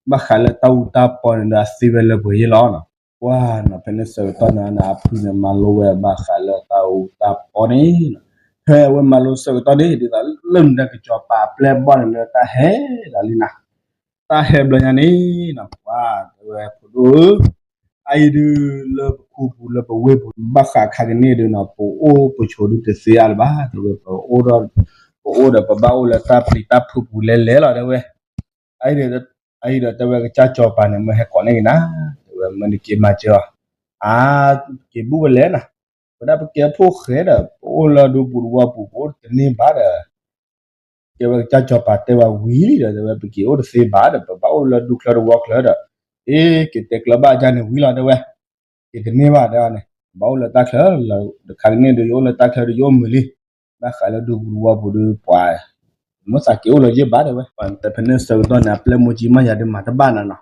ဘၣ်ဃးလၢတၢ်အူတၢ်ပီန့ၣ်ဒီး အသ့ဝဲလၢပှဲၤယ့ၣ်လီၤနီၤ, ပှၤနီၤ ဖဲန့ၣ်ဆၢကတီၢ်န့ၣ် အဖုန့ၣ် မၤလိဝဲဘၣ်ဃးလၢတၢ်အူတၢ်ပီန့ၣ်နီၤ, ဖဲအဝဲမၤလိဆၢကတီၢ်န့ၣ် ဒ်သိးလၢနတဲကစီၤပၤအပျဲၢ်အဘီၣ်န့ၣ် လၢတၢ်ဟဲဒၣ်လံနၤ, တၢ်ဟဲဘျီညါန့ၣ်နီၤ ပှၤတဲဝဲဖိဒိၣ်ဧၢ အအံၤဒုးလၢပခူပူၤလၢပဝ့ၢ်ပူၤ ဘၣ်ဃးခါကန့ၣ်ဒုးနီၤ ပအိၣ်ပဆိးဒုးတသ့အါလၢၤဘၣ် တဲဝဲ, ပအိၣ်ဒီး ပအိၣ်ဒီးပဘၣ်အိၣ်လၢတၢ်ပျံၤတၢ်ဖုးပူၤလဲၤလဲၤလီၤ တဲဝဲ, အအံၤဒီးတဲဝဲကစၢ်စီၤပၤန့ၣ် မ့ၢ်ဟဲကိးန့ၢ်က့ၤနၤ, တဲဝဲ မ့ၢ်နက့ၤမၤစၢၤအီၤ, အါ, က့ၤဘူၣ်ဝဲလဲၣ်နၤ, ပဝဲဒၣ်ပကဲဖိၣ်ဃဲဒီး ပအိၣ်လၢဒူပူၤတဝီပူၤ ပအိၣ်တန့ၢ်ဘၣ်ဒီး တဲဝဲကစၢ်စီၤပၤတဲဝဲဝံၤလံဒီး တဲဝဲ ပက့ၤအိၣ်တသ့ဘၣ်ဒီး ပဘၣ်အိၣ်လၢဒူချၢတဝီချၢဒီး, အ့ က့ၤတဲကျၢၤဘၣ်ဒ်န့ၣ်ဝံၤလီၤ တဲဝဲ, က့ၤတန့ၢ်ဘၣ်ဒီးန့ၣ် ဘၣ်အိၣ်လၢတၢ်ချၢလီၤ, တခါကန့ၣ်ဒီး ယအိၣ်လၢတၢ်ချၢဒီး ယအိၣ်မုာ်လံ, ဘၣ်ဃးလၢဒူပူၤတဝီပူၤဒီးပှၤ မ့ၢ်သးက့ၤအိၣ်လၢယဲၢ်ဘၣ် တဲဝဲ, ပှၤတဲဖဲန့ၣ်ဆၢကတီၢ်န့ၣ် အပျဲၢ်မိၢ်ကၠံမးယၤဒီးမၤတဘၣ်နၤနီၤ,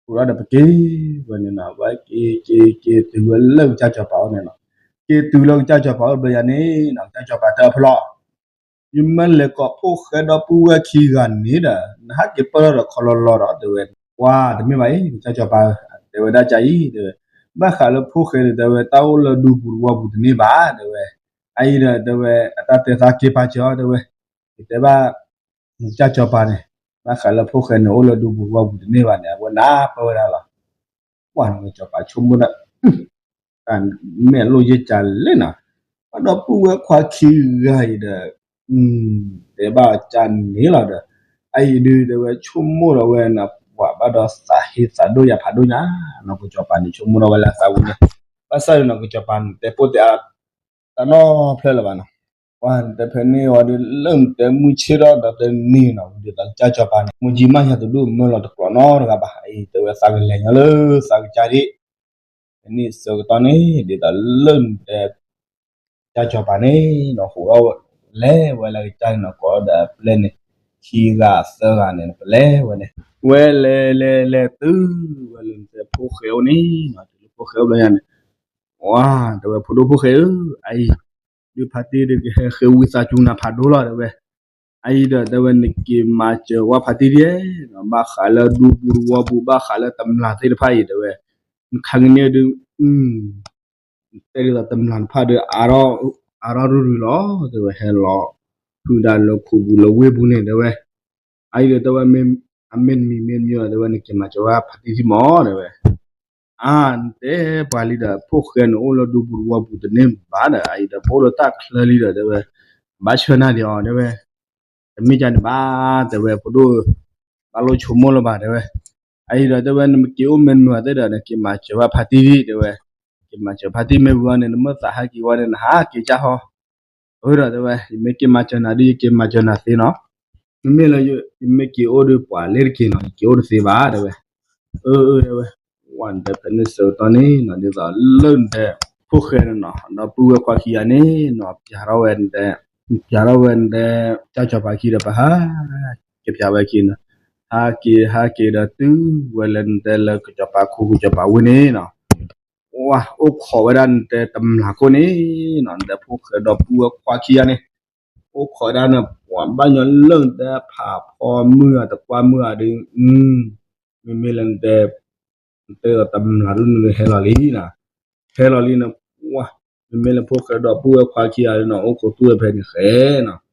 ဃိဒီးပက့ၤဝဲန့ၣ်နီၤ ဝဲက့ၤက့ၤက့ၤတုၤဝဲလၢကစၢ်စီၤပၤအိၣ်န့ၣ်နီၤ, က့ၤတုၤလၢကစၢ်စီၤပၤအိၣ်ဘျီယၤန့ၣ်နီၤ ကစၢ်စီၤပၤတဲအီၤဖဲလီၤ ယမ့ၢ်လဲၤကိးဖိၣ်ဃဲဒီပုၢ်ဝဲၢ်ခံဂၤန့ၣ်ဒီး နဟးက့ၤပၢၢ်ထီၣ်ဒီးခီလီၤလီၤဒီး တဲဝဲ, ပှၤတမ့ၢ်ဘၣ်အံၤ ကစၢ်စီၤပၤ တဲဝဲဒၣ်ကါအံၤ တဲဝဲ, ဘၣ်ဃးလၢဖိၣ်ဃဲန့ၣ် တဲဝဲ တၢ်အိၣ်လၢဒူပူၤတဝီပူၤတန့ၢ်ဘၣ် တဲဝဲ, အအံၤဒီး တဲဝဲ အတၢ်တဲသးက့ၤပာ်စၢၤအီၤ တဲဝဲ, ယတဲဘၣ် ကစၢ်စီၤပၤန့ၣ် ဘၣ်ဃးလၢဖိၣ်ဃဲန့ၣ် အိၣ်လၢဒူပူၤတဝီပူၤတန့ၢ်ဘၣ်န့ၣ် အဝဲနၢ်ပၢၢ်ဝဲဒၣ်လီၤ ပှၤနီၢ်ကစီၤပၤဆိကမိၣ်ဒီး မ့ၢ်အလိၣ်ယဲၢ်ကၢ်လဲၣ်နၤ, ဘၣ်ဒီပုၢ်ဝဲၢ်ခွါခံဂၤအံၤဒီး တဲဘၣ်ကၢ်န့ၣ်လီၤဒီး အအံၤဒုး တဲဝဲဆိကမိၣ်ဒီးဝဲနၤ ပှၤဘၣ်ဒီးသးဟ့သးဒိၣ်ယၤဖးဒိၣ်ညါ, နီၢ်ကစီၤပၤန့ၣ် ဆိကမိၣ်ဒီးဝဲလၢသးဝံၤန့ၣ်, ဘၣ်ဆၣ်ဒီးနီၢ်ကစီၤပၤန့ၣ် တဲပိၢ်တဲအါ တၢ်နီတဖျၢၣ်လၢၤဘၣ်နီၤ, ပှၤတဲဖဲန့ၣ်ဝံၤဒီး လၢနတဲမုၢ်ဆ့ၣ်ထီၣ်ဒီးတနံၤနီၤ ဝံၤဒီးသးကစၢ်စီၤပၤန့ၣ် မိၢ်ကၠံမးယၤတဒူၣ်မၢလီၤတကျိးနီတဂၤဘၣ်, အံၤတဲဝဲသးကလဲၤညီလၢသးကစၢ်ဒၣ် ဖဲန့ၣ်ဆၢကတီၢ်န့ၣ် ဒ်သိးလၢနတဲ ကစၢ်စီၤပၤန့ၣ်နီၤ ဟူးထီၣ်လဲၤဝဲလၢကစၢ်န့ၣ်နီၤ ကိးဒီးအပျဲၢ်န့ၣ် ခံဂၤသၢဂၤန့ၣ် ပလဲၤဝဲန့ၣ် ဝဲလဲၤလဲၤလဲၤတုၤဝဲလၢနတဲဖိၣ်ဃဲအိၣ်န့ၣ်နီၤ တုၤလၢဖိၣ်ဃဲအိၣ်ဘျီယၤန့ၣ် ဝါ တဲဝဲဖိဒိၣ်ဖိၣ်ဃဲဧၢ, အအံၤ ဒုးဖါတံၢ်ဒုးကဟဲဃ့ဝံသးစူၤနၤဖးဒိၣ်လီၤ တဲဝဲ, အအံၤဒီးတဲဝဲနက့ၤမၤစၢၤဝဲဖါတံၢ်ဒ်, ဘၣ်ဃးလၢဒူပူၤတဝီပူၤ ဘၣ်ဃးလၢတမျၢ်သ့ၣ်တဖၣ်အံၤ တဲဝဲ, နခါကန့ၣ်ဒုး တဲဒ်သိးတမျၢ်တဖၣ်ဒီး အါထီၣ်ရူၢ်ရူၢ်လီၤ တဲဝဲ ဟဲလီၤ ဖုဒၣ်လၢခိပူၤလၢဝ့ၢ်ပူၤန့ၣ် တဲဝဲ, အအံၤဒီးတဲဝဲ အမ့ၢ်တမံၤမ့ၢ်တမံၤလီၤ တဲဝဲ နက့ၤမၤစၢၤဝဲဖါတံၢ်ထံမၢ် တဲဝဲ အါ နတဲပှၤလံဒီး ဖိၣ်ဃဲန့ၣ်အိၣ်လၢဒူပူၤတဝီပူၤတန့ၢ်ဘၣ်ဒီး အအံၤဒီးပအိၣ်လၢတၢ်ချၢလံဒီး တဲဝဲ, ဘၣ်ဆှၢနၤဒံးအီၤ တဲဝဲ, တမ့ၢ်ကန့ၣ်ဘၣ် တဲဝဲ ဖိဒိၣ်, ဘၣ်လိၣ်ဆိကမိၣ်လၢၤဘၣ် တဲဝဲ, အအံၤဒီးတဲဝဲ နမ့ၢ်က့ၤအိၣ်မ့ၢ်မုာ်သ့ၣ်ဒီး နက့ၤမၤစၢၤဝဲဖါတံၢ်ဒံး တဲဝဲ, က့ၤမၤစၢၤဖါတံၢ်မ့ၢ်ဝံၤအီၤန့ၣ် နမ့ၢ်သးဟးက့ၤဝဲန့ၣ် နဟးက့ၤကၢ်ဟီ အၢဒီးတဲဝဲ ယမ့ၢ်က့ၤမၤစၢၤနၤဒုး ယက့ၤမၤစၢၤနၤသ့နီၤ, မ့မ့ၢ်လၢ ယမ့ၢ်က့ၤအိၣ်ဒီးပှၤလ့တက့ၢ်နီၤ ယက့ၤအိၣ်တသ့ဘၣ် တဲဝဲ, အၢ အၢ တဲဝဲ, ဝဲနတဲဖဲန့ၣ်ဆၢကတီၢ်န့ၣ်နီၤ ဒ်သိးလၢနတဲ ဖိၣ်ဃဲန့ၣ်နီၤ ဒီပုၢ်ဝဲၢ်ခွါခံဂၤန့ၣ်နီၤ ပျးထီၣ်ဝဲနတဲ, ပျးထီၣ်ဝဲနတဲ ကစၢ်စီၤပၤခံဒီးပဟး ကပျးဝဲခံနီၤ, ဟးက့ၤဟးက့ၤဒီးတုၤဝဲလၢနတဲလၢကစီၤပၤခိၣ်ကစီၤပၤဝ့ၢ်န့ၣ်နီၤ ဝဲအိၣ်ခိးဝဲဒၣ်နတဲတမျၢ်ခိၣ်န့ၣ်နီၤ နတဲဖိၣ်ဃဲဒီပုၢ်ဝဲၢ်ခွါခံဂၤန့ၣ်, အိၣ်ခိးဝဲဒၣ်န့ၣ် ပှၤဘၣ်ညီလၢနတဲဖးဖီမုၢ်အတကွၢ်မုၢ်အဒုး, မ့မ့ၢ်လၢနတဲ နတဲဒီးတမျၢ်ဒုးနဟဲလီၤလံနီၤ, ဟဲလီၤလံန့ၣ်, မ့မ့ၢ်လၢဖိၣ်ဃဲဒီပုၢ်ဝဲၢ်ခွါခံဂၤဒုးနီၤ အိၣ်ခိးတူၢ်ဝဲဖဲန့ၣ်ဃဲနီၤ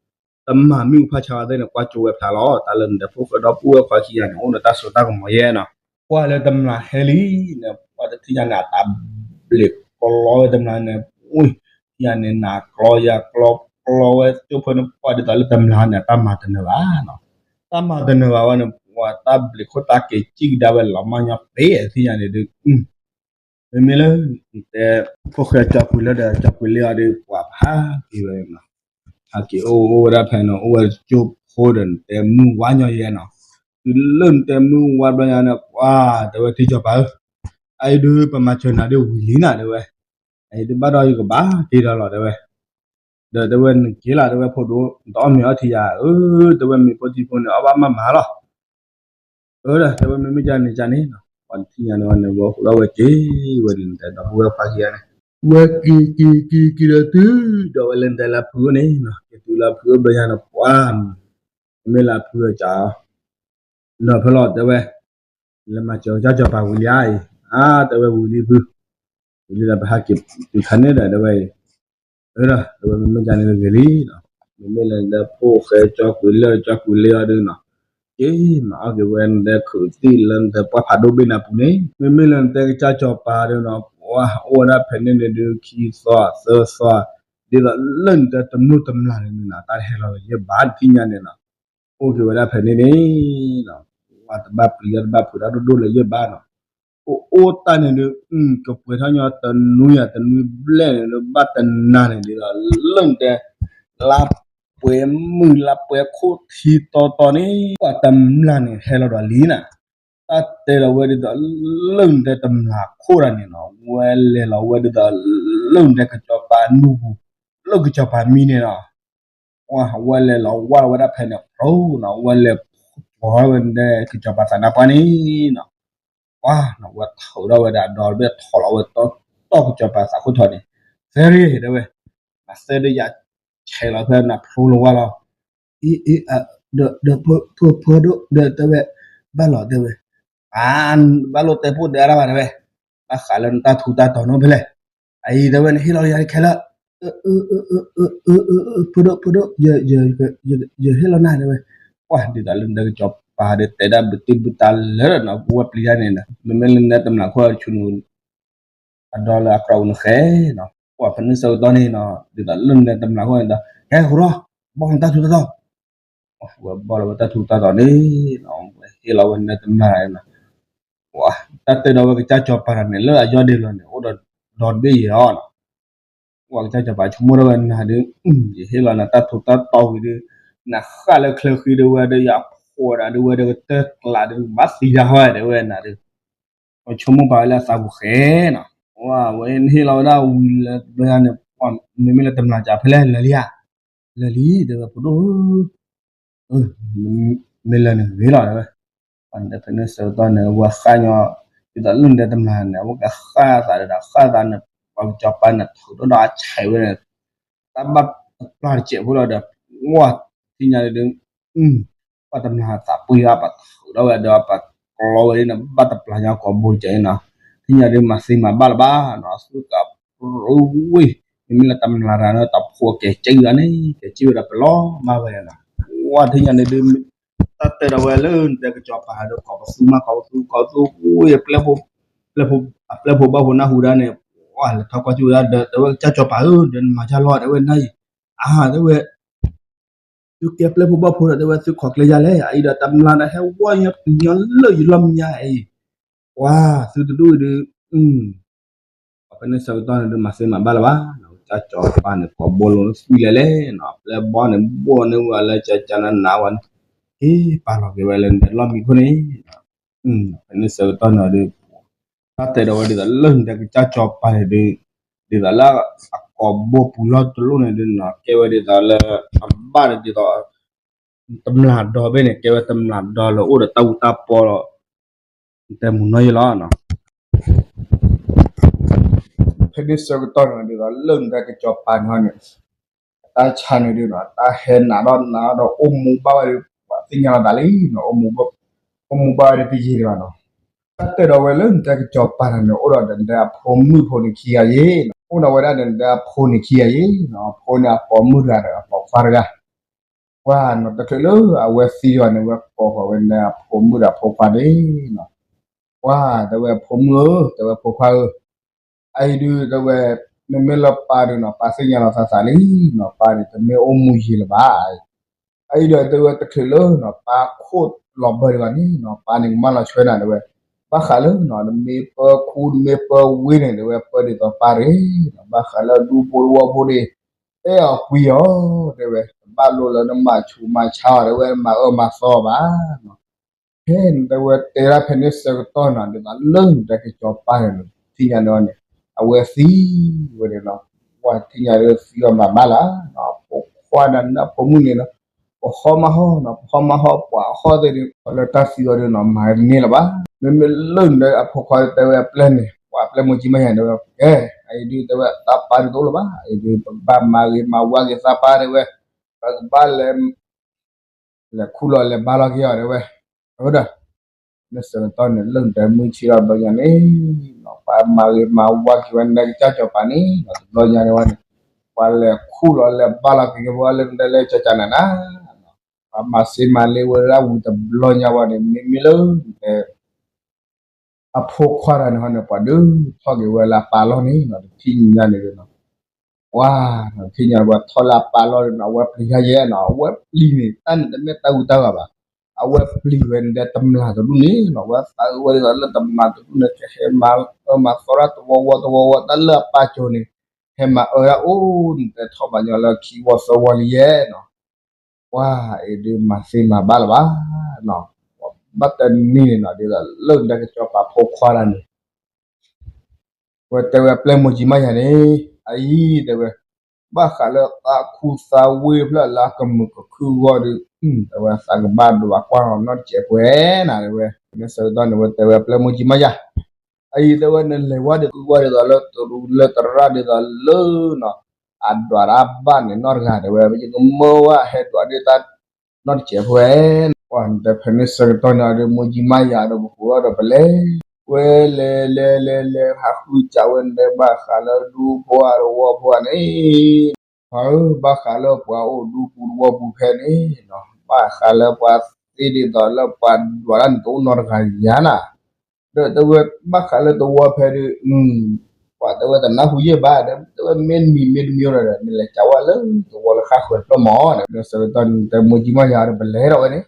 တမၤမ့ၣ်အူဖးဆါဝဲသ့ၣ်န့ၣ် ကွၢ်ကၠိဝဲဖျါလီၤ တၢ်လၢနတဲဖိၣ်ဃဲဒီပုၢ်ဝဲၢ်ခွါခံဂၤန့ၣ် အိၣ်ဒီးတၢ်စိတၢ်ကမီၤယဲနီၤ, ကွၢ်လၢတမျၢ်ဟဲလံန့ၣ် ပှၤတထံၣ်ညါန့ၣ် အတၢ်ဘျုးကျီဝဲတမျၢ်န့ၣ်, အံၤ ထံၣ်ညါန့ၣ် နၤကျီယၤကျီ ကျီဝဲကၠိဖိန့ၣ် ပှၤဒ်သိးလၢတမျၢ်န့ၣ် တၢ်မၤတနၢၤဘၣ်နီၤ, တၢ်မၤတနၢၤဘၣ်ဝဲန့ၣ် ပှၤတၢ်ဘျုးခိၣ်တၢ်က့ၤစံၣ်ကဒါဝဲလီၤမၢ်ညီပ့ၤ ထံၣ်ညါန့ၣ်ဒုး မ့မ့ၢ်လၢ တဲ ဖိၣ်ဃဲကၠီကွံာ်လၢဒီး ကၠီကွံာ်လၢအီၤဒီး ပှၤဖးက့ၤဝဲနီၤ, ဟးက့ၤအိၣ်အိၣ်ဝဲဒၣ်ဖဲန့ၣ် အိၣ်ဝဲကၠိဖိဒီးနတဲမုၢ်ဝါညီယဲနီၤ, တုၤလၢနတဲမုၢ်ဝါဘျီညါန့ၣ် ပှၤတဲဝဲထံကၠီၤပၤဧၢ, အအံၤဒုးပမၤစၢၤနၤဒုးဝံၤလံနၤ တဲဝဲ, အအံၤဒုးဘၣ်ဒီးယကဘၣ်က့ၤဒီးလီၤ တဲဝဲ, ဒီးတဲဝဲနက့ၤလီၤ တဲဝဲဖိဒိၣ် နတအီၣ်မ့ၤအီထံယၤဧၢ, တဲဝဲမ့ၤဖိထံဖိန့ၣ် အီၣ်ဘၣ်မးမးလီၤ အၢ ဒီးတဲဝဲမ့မ့ၢ်ကန့ၣ်ကန့ၣ်နီၤ, ပှၤတထံၣ်ညါန့ၣ်ဝဲန့ၣ် ဝဲဟူးထီၣ်ဝဲက့ၤဝဲန့ၣ် နတဲဒီပုၢ်ဝဲၢ်ခွါခံဂၤန့ၣ်, ဝဲက့ၤက့ၤက့ၤက့ၤဒီးတုၤ ဒီးဝဲလၢနတဲလၢအဖုအိၣ်န့ၣ်နီၤ, က့ၤတုၤလၢအဖုအိၣ်ဘျီညါန့ၣ် ပှၤ မ့မ့ၢ်လၢအဖုအကၢ် ဒီးဖဲလီၤတဲဝဲ, လဲၤမၤစၢၤကစၢ်စီၤပၤဝံၤလံဧါအံၤ, အါ တဲဝဲဝံၤလံဖု, ဝံၤလံဒီးပဟးက့ၤတုၤခါန့ၣ်ဒီး တဲဝဲအံၤ အၢ ဒီးတဲဝဲမ့မ့ၢ်ကန့ၣ်ဂ့ၤလံနီၤ, မ့မ့ၢ်လၢနတဲဖိၣ်ဃဲကၠီကွံာ်လၢကၠီကွံာ်လၢအီၤဒုးနီၤ, က့ၤမၤအီၣ်က့ၤဝဲနတဲခုးသံၣ်လၢနတဲပှၢ်ဖးဒိၣ်ဘ့ၣ်နၤပူၤန့ၣ်, မ့မ့ၢ်လၢနတဲကစၢ်စီၤပၤဒုးနီၤ ပှၤအိၣ်ဝဲဒၣ်ဖဲန့ၣ်န့ၣ်ဒုး ခံသီသၢသီ, ဒ်သိးလၢနတဲတမုၢ်တမျၢ်န့ၣ်နီၤ တၢ်တဟဲလီၤလၢၤယဲၢ်ဘၣ် နထံၣ်ညါန့ၣ်နီၤ, အိၣ်က့ၤဝဲဒၣ်ဖဲန့ၣ်န့ၣ် ပှၤတဘၣ်ပျံၤတၢ်တဘၣ်ဖုးတၢ်ဒိၣ်ဒိၣ်လၢၤယဲၢ်ဘၣ်နီၤ, အိၣ်အိၣ်တၢ်န့ၣ်ဒုး ကပှဲၤထီၣ်ညီတနွံယၤတနွံဘျဲၣ်န့ၣ်ဒုး ဘၣ်တနၤန့ၣ်ဒ်သိးလၢနတဲ လါပှဲၤမုၢ်လါပှဲၤခိၣ်ထံတီတီန့ၣ် ပှၤတမျၢ်န့ၣ်ဟဲလီၤဒီးလံနၤ, တၢ်တဲလီၤဝဲဒ်သိးလၢနတဲတမျၢ်ခိၣ်တၢ်န့ၣ်နီၤ ဝဲလဲၤလီၤဝဲဒ်သိးလၢနတဲကစီၤပၤနူၢ်ပူၤ လၢကစီၤပၤမံန့ၣ်နီၤ ဝဲလဲၤလီၤဝဲဒၣ်ဖဲန့ၣ်ဖျိနီၤ ဝဲလဲၤဖျိဝဲဒၣ်ကစီၤပၤသးနါပှၢ်န့ၣ်နီၤ, ပှၤနီၤ ဝဲထီၣ်ဝဲဒၣ်ဒီးဝဲထီၣ်လီၤဝဲတီတီကစီၤပၤသးခိၣ်ထီန့ၣ်, သဲရ့ၣ်တဲဝဲ, နသဲဒုးယၤဆဲးလီၤဖဲနဖျိလီၤဝဲလီၤ, အံၤ ဒီး ဒီး ဖိဒိၣ် ဒီးတဲဝဲ, ဘၣ်လီၤတဲဝဲ, အါ ဘၣ်လိၣ်တဲဖိတဲအါတၢ်ဘၣ်တဲဝဲ, ဘၣ်ဃးလၢနတၢ်ထူးတၢ်တီၤနီဖဲလဲၣ်, အံၤတဲဝဲနဟ့ၣ်လီၤယၤခဲလၢာ် ဖိဒိၣ် ဖိဒိၣ် ယဟ့ၣ်လီၤနၤတဲဝဲ, ပှၤဒ်သိးလၢနတဲကစီၤပၤဒီးတဲဒၣ်ဘုတံၢ်ဘုတၢ်လၢာ်နီၤ ပဝဲပျံၤတၢ်န့ၣ် မ့မ့ၢ်လၢနတဲတမျၢ်ခိၣ်ဆူနူ အဒီလၢအကြၢးအိၣ်နဃဲနီၤ ပှၤဖဲန့ၣ်ဆၢကတီၢ်န့ၣ်နီၤ ဒ်သိးလၢနတဲတမျၢ်ခိၣ်န့ၣ်ဒီး ဟဲဟူးထီၣ် ဘီၣ်နတၢ်ထူးတၢ်တီၤ ဝဲဘီၣ်လီၤဝဲတၢ်ထူးတၢ်တီၤန့ၣ်နီၤ ဝဲဟ့ၣ်လီၤဝဲနတဲတမျၢ်န့ၣ်နီၤ တၢ်တဲဒီးဝဲကစၢ်စီၤပၤတဂၤန့ၣ် လၢအယီၢ်ဒ့လီၤန့ၣ် အိၣ်ဒီးဒီတဘ့ၣ်ယဲၢ်အီၤနီၤ ပှၤကစၢ်စီၤပၤဆိကမိၣ်ထီၣ်ဝဲနၤဒုး ယဟ့ၣ်လီၤနၤတၢ်ထူးတၢ်တီၤဝံၤဒီး နဃၣ်လၢချၢဃံဒုးဝဲဒီး ယဖိဒၣ်ဒုးဝဲဒီးကတၢၢ်ကျးဒုး ဘၣ်သံယါဟီတဲဝဲနၤဒုး ပဆိကမိၣ်ပာ်ဝဲလၢအသးပူၤဃဲနီၤ ဝဲနဟ့ၣ်လီၤဝဲဒၣ်ဝံၤလၢတဘျီညါန့ၣ် မ့မ့ၢ်လၢတမျၢ်ကၠီဖဲလဲၣ် လၢာ်လံဧါ, လၢာ်လံ တဲဝဲ ဖိဒိၣ်ဧၢ, မ့ၢ်လၢာ်န့ၣ်ဂ့ၤလီၤ တဲဝဲ. ဖဲန့ၣ်ဆၢကတီၢ်န့ၣ် အဝဲဃၣ်ညီ ဒ်သိးလၢနတဲတမျၢ်န့ၣ် အဝဲကဃၣ်သးဒီး ဃၣ်သးန့ၣ် ပှၤကၠီပၤန့ၣ် ထုးထီၣ်ဒီးအဆဲးဝဲန့ၣ် တၢ်ဘၣ်တပျၢ်တစဲးဖိလီၤဒီး ဝဲ ထံၣ်ညါဒုး ပှၤတမျၢ်သးပှ့ၤအပှၤထုးထီၣ်ဝဲဒီး ပှၤကျီဝဲဒ်န့ၣ် ဘၣ်တပျၢ်ညါကိးဘိတကဲးန့ၣ်နီၤ. ထံၣ်ညါဒုးမၤသ့မၤဘၣ်လၢၤဘၣ်နီၤ သူၣ်ကပူၤဝ့ၢ် မ့မ့ၢ်လၢတမျၢ်တဂၤန့ၣ် တၢ်ဖိကဲၤကၠံဂၤန့ၣ် ကဲၤကၠံဝဲဒီးပလီၤမၢ်ဝဲန့ၣ်နီၤ. ဝဲထံၣ်ညါန့ၣ်ဒုး တၢ်တဲဒီးဝဲလၢနတဲကၠီပၤဒီး ကိးပသူမး ကိးပသူ ကိးပသူ ဝ့ၢ် ပျဲၢ်ဖိ အပျဲၢ်ဖိဘၣ်ဖိနၢ်ဟူဒၣ်န့ၣ် ဝဲလဲၤထီၣ်ကွၢ်ကၠိဝဲဒၣ်ဒီး တဲဝဲကၠီပၤဧၢ ဒီးနမၤတၢ်လီၤ တဲဝဲနၤအံၤ အါ တဲဝဲ သုကဲပျဲၢ်ဖိဘၣ်ဖိဒီး တဲဝဲသုခိးကျဲယၤလဲၣ် အအံၤဒီးတမျၢ်ဒီးဟဲဝီညီညီလၢယလီၢ်မံညါအံၤ ပှၤသုတဒူၣ်အံၤဒုး ဖဲန့ၣ်ဆၢကတီၢ်န့ၣ်ဒုးမၤသ့မၤဘၣ်လၢၤဘၣ်နီၤ ကၠီပၤန့ၣ် ကိးဘိလိၤသွံၣ်လဲၣ်လဲၣ်နီၤ ပျဲၢ်ဘီန့ၣ် ဘိၣ်န့ၢ်ဝဲလၢကၠၢကၠၢနးနးဝဲန့ၣ် က့ၤပာ်လီၤက့ၤဝဲလၢနတဲလီၢ်မံခိၣ်န့ၣ် ဖဲန့ၣ်ဆၢကတီၢ်န့ၣ်ဒုး တၢ်တဲဒီးဝဲဒ်သိးလၢနတဲကၠီပၤန့ၣ်ဒုး ဒ်သိးလၢအကိးဘိပူၤလီၢ်တလိၣ်န့ၣ်ဒုးနီၤ ကဲဝဲဒ်သိးလၢ အဘၣ်ဒီးဒ်သိး တမျၢ်ဒီဘ့ၣ်န့ၣ် ကဲဝဲတမျၢ်ဒီလၢအိၣ်ဒီးတၢ်အူတၢ်ပီလီၤ နတဲမုာ်နီၢ်ယံလီၤနီၤ ဖဲန့ၣ်ဆၢကတီၢ်န့ၣ်ဒ်သိးလၢနတဲကၠီပၤန့ၣ်ဟီန့ၣ် အတၢ်ဆါန့ၣ်ဒုးနီၤ တၢ်ဟဲနးဒီးနးဒီးအိၣ်မူဘၣ်ဝဲဒီး ပှၤသ့ၣ်ညါလီၤသးလံနီၤ အိၣ်မူဘၣ်ဝဲဒီးတယံာ်ဒံးဘၣ်နီၤ တၢ်တဲဒီးဝဲလၢနတဲကၠီပၤန့ၣ် အိၣ်ဒီးနတဲအဖိမုၣ်ဖိန့ၣ်ခံဂၤယ့ၢ်နီၤ အိၣ်ဒီးဝဲဒၣ်နတဲအဖိန့ၣ်ခံဂၤယ့ၢ်နီၤ အဖိန့ၣ်အပိာ်မုၣ်တဂၤဒီးအပိာ်ခွါတဂၤ ပှၤနီၤ တချုးလၢအဝဲသံအီၤန့ၣ် ဝဲကိးဃီၤဝဲနတဲအဖိမုၣ်ဒီးအဖိခွါန့ၣ်နီၤ ပှၤတဲဝဲအဖိမုၣ်ဧၢ တဲဝဲဖိခွါဧၢ အအံၤဒုးတဲဝဲ မ့မ့ၢ်လၢပၢ်ဒုးနီၤ ပၢ်သ့ၣ်ညါလီၤသးသးလံနီၤ ပၢ်န့ၣ် တမ့ၢ်အိၣ်မူယံာ်လၢၤဘၣ် အအံၤဒီးတဲဝဲတချုးလၢနီၤ ပၢ်ခိၣ်လီၤဘၢတဂၤန့ၣ်နီၤ ပၢ်န့ၣ်ကမၣ်လီၤဆွဲနၤတဲဝဲ ဘၣ်ဃးလၢနီၤ နမ့ၢ်ပၢခူ နမ့ၢ်ပၢဝ့ၢ်န့ၣ် တဲဝဲပၢဒ်သိးပၢ်တဂ့ၤနီၤ ဘၣ်ဃးလၢဒူဖိတဝီဖိန့ၣ် အဲၣ်အီၤကွံအီၤ တဲဝဲ တဘၣ်လိၣ်လၢနမၤဆူးမၤဆါအီၤ တဲဝဲ မၤအၢမၤသီအီၤဘၣ်နီၤ ဖဲန့ၣ်တဲဝဲတဲဒၣ်ဖဲန့ၣ်ဆၢကတီၢ်နီၤ ဒ်သိးလၢနတဲကၠီပၤန့ၣ် ထံၣ်ညါန့ၣ်န့ၣ် အဝဲသံဝဲန့ၣ်နီၤ ပှၤထံၣ်ညါဒီးသံအီၤမၤဘၣ်လၢ်နီၤ ဖိခွါန့ၣ် နဖိမုၣ်န့ၣ်နီၤ ပဟီၣ်မးဟီၣ်နီၤ ပဟီၣ်မးဟီၣ် ပှၤဟီၣ်သ့ၣ်န့ၣ် လၢတၢ်သံအီၤဒီးနီၤ မၤတန့ၢ်လၢၤဘၣ် မ့မ့ၢ်လၢနတဲအဖိခွါတဲဝဲအပျဲၢ်န့ၣ် ပှၤအပျဲၢ်မိၢ်ကၠံမါယၤန့ၣ်ဝဲ ကဲ အအံၤဒုးတဲဝဲသးပၢ်ဒုးတအိၣ်လၢၤဘၣ် အအံၤဒုး ပကဘၣ်မၤဂ့ၤမၤဝါက့ၤသးပၢ်တဲဝဲ ပကဘၣ်လဲၤ လဲၤခူၣ်လီၤလဲၤဘါလီၤက့ၤအီၤတဲဝဲ အဝဲဒၣ် မ့ၢ်ဆၢကတီၢ်န့ၣ် လၢနတဲမုၢ်ဆ့ၣ်ထီၣ်ဘျီညါန့ၣ် ပှၤမၤဂ့ၤမၤဝါက့ၤဝဲနတဲကစၢ်ကၠီၤပၤန့ၣ် တဘျီညါန့ၣ်ဝဲန့ၣ် ပှၤလဲၤခူၣ်လီၤလဲၤဘါလီၤက့ၤက့ၤဝဲလၢနတဲလၢကၠီၤကၠီၤနၤနၤ ပှၤမၤစ့မၤလ့ဝဲဒၣ်ဝံၤတဘျီညါဝဲန့ၣ် မ့မ့ၢ်လၢနတဲ အဖိခွါတဂၤန့ၣ်ဟီန့ၣ် ပှၤဒုးထီၣ်က့ၤဝဲလၢအပၢ်လီၢ်န့ၣ်နီၤ တထံၣ်ညါန့ၣ်နီၤ ပှၤ ထံၣ်ညါပှၤထီၣ်လၢအပၢ်လီၢ်န့ၣ်နီၤ အဝဲပျံၤတၢ်ယဲနီၤ အဝဲပျံၤန့ၣ် တၢ်န့ၣ်တမ့ၢ်တၢ်ဂုၤတၢ်ဂၤဘၣ် အဝဲပျံၤဝဲန့ၣ်ဒီးတမျၢ်တဒူၣ်န့ၣ်နီၤ အဝဲသးဝဲဒ်သိးလၢတမျၢ်တဒူၣ်န့ၣ် ကဟဲမၤအၢမၤသီတၢ်တဝီဝီတဝီဝီ တၢ်လၢအပၢ်ကၠိန့ၣ် ဟဲမၤအၢဒၣ်အိၣ်န့ၣ် တဲထီၣ်ဘၣ်ညီလၢခံဝီသၢဝီလံယဲနီၤ ပှၤအံၤဒုးမၤသ့မၤဘၣ်လၢၤဘၣ်နီၤ ဘၣ်တနံၤန့ၣ်နီၤ ဒ်သိးလၢနတဲကစၢ်ကၠီၤပၤဖိခွါတဂၤန့ၣ် ဝဲတဲဝဲအပျဲၢ်မိၢ်ကၠံမါယၤန့ၣ် အအံၤတဲဝဲ ဘၣ်ဃးလၢသးခူသးဝ့ၢ်ဖျၢၣ်လၢအကမုာ်ကခုၣ်အဂီၢ်ဒီး တဲဝဲသးကဘၣ်ဒွးကွၢ်နီတစဲးပှဲၤနၤတဲဝဲ မ့ၢ်ဆၢကတီၢ်န့ၣ် ဝဲတဲဝဲအပျဲၢ်မိၢ်ကၠံမါယၤ အအံၤတဲဝဲနလဲၤဝဲဒ်အူဝဲဒ်သိးလၢတရူးလၢတရၣ်ဒ်သိးလၢနီၤ အဒွးတၢ်ဘၣ်န့ၣ်နီတဂၤတဲဝဲ ယကမၢဝဲဟဲဒွးဒ်တၢ် နီတစဲးဖိဝဲ ပှၤတဲဖဲန့ၣ်ဆၢကတီၢ်န့ၣ်ဒီး မိၢ်ကၠံမါယၤဒီးပဃိဒီးပလဲၤ ဝဲလဲၤလဲၤလဲၤလဲၤ ဟးဃုစးဝဲန့ၣ် ဘၣ်ဃးလၢဒူဖိအတဝီဖိန့ၣ် ပှၤဧၢ ဘၣ်ဃးလၢပှၤအိၣ်ဒူပူၤတဝီပူၤဖဲန့ၣ် ဘၣ်ဃးလၢပှၤသ့ဒ်သိးလၢပှၤဒွးတၢ်န့ၣ် တအိၣ်နီတဂၤယၤနၤ ဒီးတဲဝဲ ဘၣ်ဃးလၢတဝီဖဲဒီး ပှၤတဲဝဲတနၢ်ဟူယဲၢ်ဘၣ်ဒီး တဲဝဲမ့ၢ်တမံၤမ့ၢ်တမံၤဒီး နလဲၤစးဝဲလၢတဝီလၢဃၣ်ဃၢၤတဖျၢၣ်မးန့ၣ် ဒီးဆၢကတီၢ်န့ၣ် တဲမိၢ်ကၠံမါယၤဒီးပလဲၤထီၣ်ဝဲန့ၣ်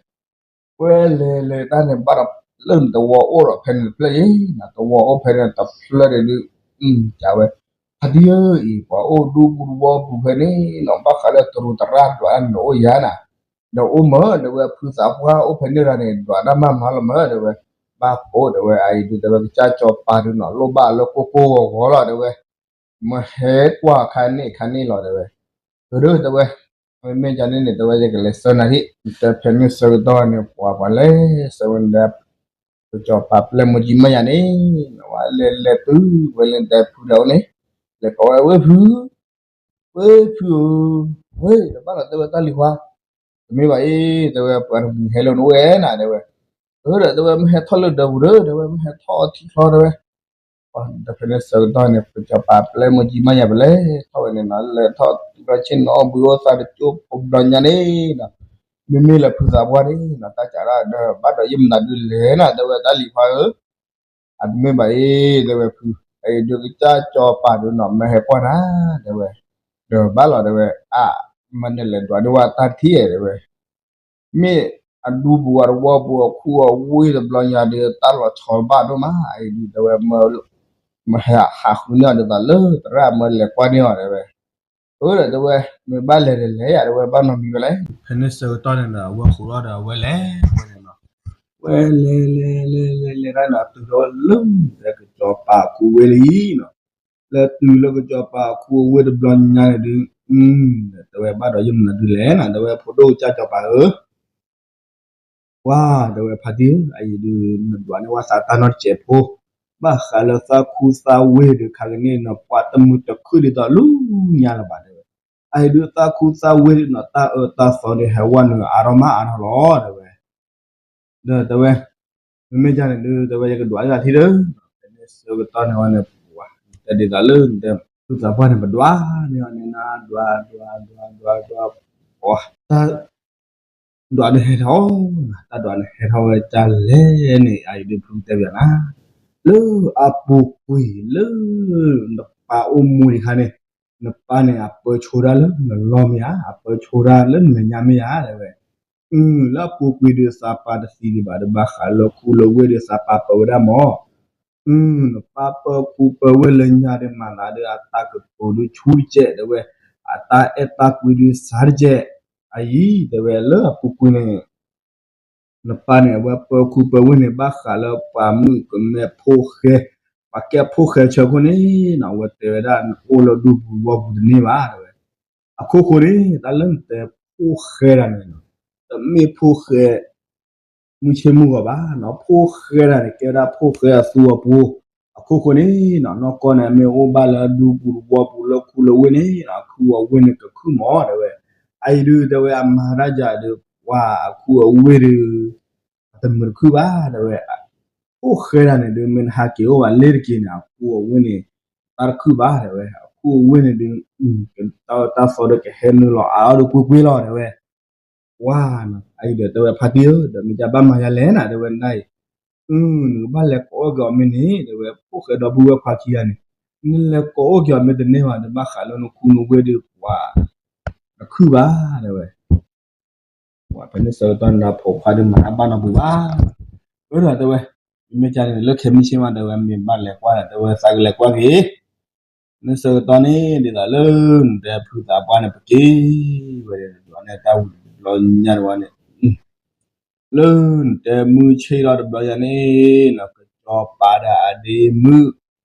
ဝဲလဲၤလဲၤတၢ်န့ၣ်ဘၣ်ဒီး လၢနတဝီအိၣ်ဒီးဖဲန့ၣ်တဖျၢၣ်ယဲၢ် တဝီအိၣ်ဖဲန့ၣ်တဖျၢၣ်ဒီး စးဝဲ ဖါတံၢ်ဧၢအံၤ ပှၤအိၣ်ဒူပူၤတဝီပူၤဖဲန့ၣ်နီၤ ဘၣ်ဃးလၢတရူးတရၣ်ဒွးတၢ်န့ၣ် နအိၣ်ယၤနၤ ဒီးအိၣ်မၢတဲဝဲ ဖုသးပှၢ်အိၣ်ဖဲန့ၣ်ရၤန့ၣ် ဒွးတၢ်မၤမၤလီၤမၢတဲဝဲ ဘၣ်ဖိတဲဝဲ အအံၤဒုးတဲဝဲ ကစၢ်စီၤပၤဒုးနီၤ လိၣ်ဘၣ်လၢကိၢ်ကိၢ်ဂီၤဂီၤလီၤတဲဝဲ, မ့ၢ်ဟဲကွၢ်ခါန့ၣ်ခါန့ၣ်လီၤတဲဝဲ, အၢ တဲဝဲ, မ့မ့ၢ်ကန့ၣ်န့ၣ် တဲဝဲယကလဲၤဆှၢနၤဟံၣ်, တဲဖဲန့ၣ်ဆၢကတီၢ်န့ၣ် ပှၤပှၤလဲၤဆှၢဝဲန့ၣ်ဒီး ကစီၤပၤပျဲၢ်မူကၠံမၢ်ယၤန့ၣ်, ဝဲလဲၤလဲၤတုၤဝဲလၢတဲဖုဒီးအိၣ်န့ၣ်, လဲၤကိးဝဲဝ့ၢ်ဖု ဝ့ၢ်ဖုဧၢ, ဝ့ၢ် တဘၣ်လီၤတဲဝဲတၢ်လံၤခွါ, တမ့ၢ်ဘၣ်အံၤ တဲဝဲ ပှၤတမှံၤဟဲလၢနအိၣ်ဝဲနၤတဲဝဲ, အၢ ဒီးတဲဝဲ မ့ၢ်ဟဲထီၣ်လၢဒၢးပူၤဒီး တဲဝဲ မ့ၢ်ဟဲထီၣ်အီထံချီတဲဝဲ, ပှၤဒီးဖဲန့ၣ်ဆၢကတီၢ်န့ၣ် ကစီၤပၤပျဲၢ်မူကၠံမၢ်ယၤပလဲၤထီၣ်ဝဲန့ၣ်နီၤ လဲၤထီၣ်ဒီးဆ့ၣ်နီၤအီၣ်ဘှံးအီၣ်သးတကၠိၢ်ဖိ ဘျီညါန့ၣ်နီၤ, မ့မ့ၢ်လၢဖုသးပှၢ်န့ၣ်နီၤ တၢ်စးဒၣ်ဒီး ဘၣ်ဒီးယမနုၤဒုးလဲၤနၤ တဲဝဲတၢ်လံၤခွါဧၢ အတမ့ၢ်ဘၣ်အံၤ တဲဝဲဖု, အအံၤဒုးကစၢ်စီၤပၤဒုးနီၤ မ့ၢ်ဟဲကွၢ်နၤ တဲဝဲ, ဒီးဘၣ်လီၤတဲဝဲ, အါ မ့ၢ်နလဲၤဒွးန့ၢ်ဝဲတၢ်ထံၣ်တဲဝဲ, မ့ၢ်အဒူပူၤအတဝီပူၤအခိၣ်အဝ့ၢ်တဘျီညါဒီး တၢ်လီၤဆီဘၣ်ဒိၣ်မး အအံၤဒုးတဲဝဲ မ့ၢ်ဟးဃုန့ၢ်အီၤဒ်သိးလၢသရၣ်မ့ၢ်လဲၤကွၢ်န့ၢ်အီၤတဲဝဲ, အၢ ဒီးတဲဝဲ, မ့ၢ်ဘၣ်လဲၤတလဲၤယၤတဲဝဲ ဘၣ်နီတမံၤဝဲလဲၣ်, ဖဲန့ၣ်ဆၢကတီၢ်န့ၣ်ဒီး အဝဲဃိးလီၤဒီးအဝဲလဲၤဝဲန့ၣ်နီၤ, ဝဲလဲၤလဲၤလဲၤလဲၤလဲၤတၢ်ဒီးတုၤထီၣ်လၢ ကစီၤပၤခူဝ့ၢ်လံနီၤ, လဲၤတုၤလၢကစီၤပၤခူအဝ့ၢ်တဘျီညါန့ၣ်ဒုး, တဲဝဲဘၣ်ဒီးယမနုၤဒုးလဲၣ်နၤ တဲဝဲဖိဒိၣ်ကစၢ်စီၤပၤဧၢ ပှၤတဲဝဲဖါတံၢ်ဧၢ အအံၤဒုး နဒွးန့ၢ်ဝဲသးတၢ်နီတစဲးဖိ, ဘၣ်ဃးလၢသးခူသးဝ့ၢ်ဒုးခါကန့ၣ်နီၤ ပှၤတမုာ်တခုၣ်ဒ်သိးလၢညါလၢၤဘၣ်တဲဝဲ, အအံၤဒုးသးခူသးဝ့ၢ်ဒုးနီၤ တၢ်အၢတၢ်သီဒုးဟဲဝဲနုာ်အါထီၣ်မးအါထီၣ်လီၤတဲဝဲ ဒီးတဲဝဲ, မ့မ့ၢ်ဒ်န့ၣ်ဒုး တဲဝဲယကဒွးလၢသးထံၣ်ဒီး, ဖဲန့ၣ်ဆၢကတီၢ်န့ၣ်ဝဲန့ၣ် ပှၤ တဲဒ်သိးလၢ ဖုသးပှၢ်န့ၣ် ပဒွးန့ၢ်အီၤန့ၣ်နၤ ဒွး ဒွး ဒွး ဒွး ဒွး, ပှၤ တၢ်ဒွးန့ၣ်ဟဲထီၣ်, တၢ်ဒွးန့ၣ်ဟဲထီၣ်ဝဲဒ်လဲၣ်န့ၣ် အအံၤဒုးဖုတဲပၠးနၤ, လၢအပူၤကွံာ်လၢ နပၢ်အိၣ်မူဒံးခါန့ၣ်, နပၢ်န့ၣ် အပၢဆိဒၣ်လၢနလီၢ်မ့ၢ်ဧါ, အပၢဆိဒၣ်လၢနမဲာ်ညါမ့ၢ်ဧါတဲဝဲ, လၢအပူၤကွံာ်ဒုးသးပၢတသံဒံးဘၣ်ဒီး ဘၣ်ဃးလၢခူလၢဝ့ၢ်ဒုးသးပၢပၢဝဲဒၣ်မၢ် နပၢ်ပၢခူပၢဝ့ၢ်လၢညါဒုးမၤသးဒုး အတၢ်ကတိၤဒုးဆူတကဲးတဲဝဲ, အတၢ်အဲၣ်တၢ်ကွံဒုးစှၤတကဲး, အအံၤတဲဝဲလၢအပူၤကွံာ်န့ၣ်, နပၢ်န့ၣ် အဝဲပၢခူပၢဝ့ၢ်န့ၣ် ဘၣ်ဃးလၢပှၤမုၣ်ကမဲဖိဃဲ, ပှၤကဲဖိဃဲဆၢခိၣ်န့ၣ်နီၤ အဝဲတဲဝဲဒၣ်နအိၣ်လၢဒူပူၤဝီပူၤတန့ၢ်ဘၣ်တဲဝဲ, အခိၣ်ဃိန့ၣ် တၢ်လၢနတဲဖိဃဲတၢ်န့ၣ်နီၤ, တမ့ၢ်ဖိဃဲ မုၢ်ဆ့မုၢ်ဂီၤဘၣ်နီၤ, ဖိဃဲတၢ်န့ၣ် ကဲဝဲဒၣ်ဖိဃဲအသူအပူၤ, အခိၣ်ဃိန့ၣ်နီၤ နီၢ်ကီၢ်န့ၣ် မ့ၢ်အိၣ်ဘၣ်လၢဒူပူၤတဝီပူၤလၢခူလၢဝ့ၢ်န့ၣ်နီၤ အခူအဝ့ၢ်န့ၣ်ကခုၣ်မၢ်တဲဝဲ, အအံၤဒုးတဲဝဲအမၤတၢ်ယၤဒုး ပှၤအခူအဝ့ၢ်ဒုး အတမုာ်တခုၣ်ဘၣ်တဲဝဲ, ဖိဃဲတၢ်န့ၣ်ဒုး မ့ၢ်နဟးက့ၤအိၣ်ဘၣ်လ့ၤတက့ၤန့ၣ် အခူအဝ့ၢ်န့ၣ် တၢ်တခုၣ်ဘၣ်တဲဝဲ, အခူအဝ့ၢ်န့ၣ်ဒုး တၢ်အၢတၢ်သီဒုးကဟဲနုာ်လီၤအါအီၣ်ဒုးကွ့ၢ်ကွ့ၢ်လီၤတဲဝဲ ပှၤနီၤ အအံၤဒီးတဲဝဲဖါတံၢ်ဧၢ ဒီးမ့ၢ်ဒ်ဘၣ်မၤယၤလဲၣ်နၤတဲဝဲနၤအံၤ, နကဘၣ်လဲၤကိးအိၣ်က့ၤအီၤမ့ၢ်န့ၣ် တဲဝဲ ဖိၣ်ဃဲဒီပုၢ်ဝဲၢ်ခွါခံဂၤန့ၣ်, နလဲၤကိးအိၣ်က့ၤအီၤမ့ၢ်တန့ၢ်ဘၣ်ဒီး ဘၣ်ဃးလၢနခူနဝ့ၢ်ဒုးပှၤ တခုၣ်ဘၣ်တဲဝဲ ပှၤဖဲန့ၣ်ဆၢကတီၢ်န့ၣ်ဒီး ဖိခွါဒုးမၤတၢ်ဘၣ်နီတပူၤဘၣ်, အၢဒီးတဲဝဲ, မ့မ့ၢ်ကန့ၣ် လၢခဲမုၢ်ဆ့ၣ်မးတဲဝဲ မ့ၢ်ဘၣ်လဲၤကွၢ်ဒီး တဲဝဲသးကလဲၤကွၢ်က့ၤ, န့ၣ်ဆၢကတီၢ်န့ၣ် ဒ်သိးလၢ နတဲဖုသးပှၢ်န့ၣ် ပက့ၤဝဲဒၣ် ဒွးန့ၢ်တၢ်ဝံၤတဘျီညါတဝီန့ၣ် လၢနတဲမုၢ်ဆ့ၣ်ထီၣ်တဘျီညါန့ၣ် နကစီၤပၤဒီးအဒ့မုၣ် ဒီး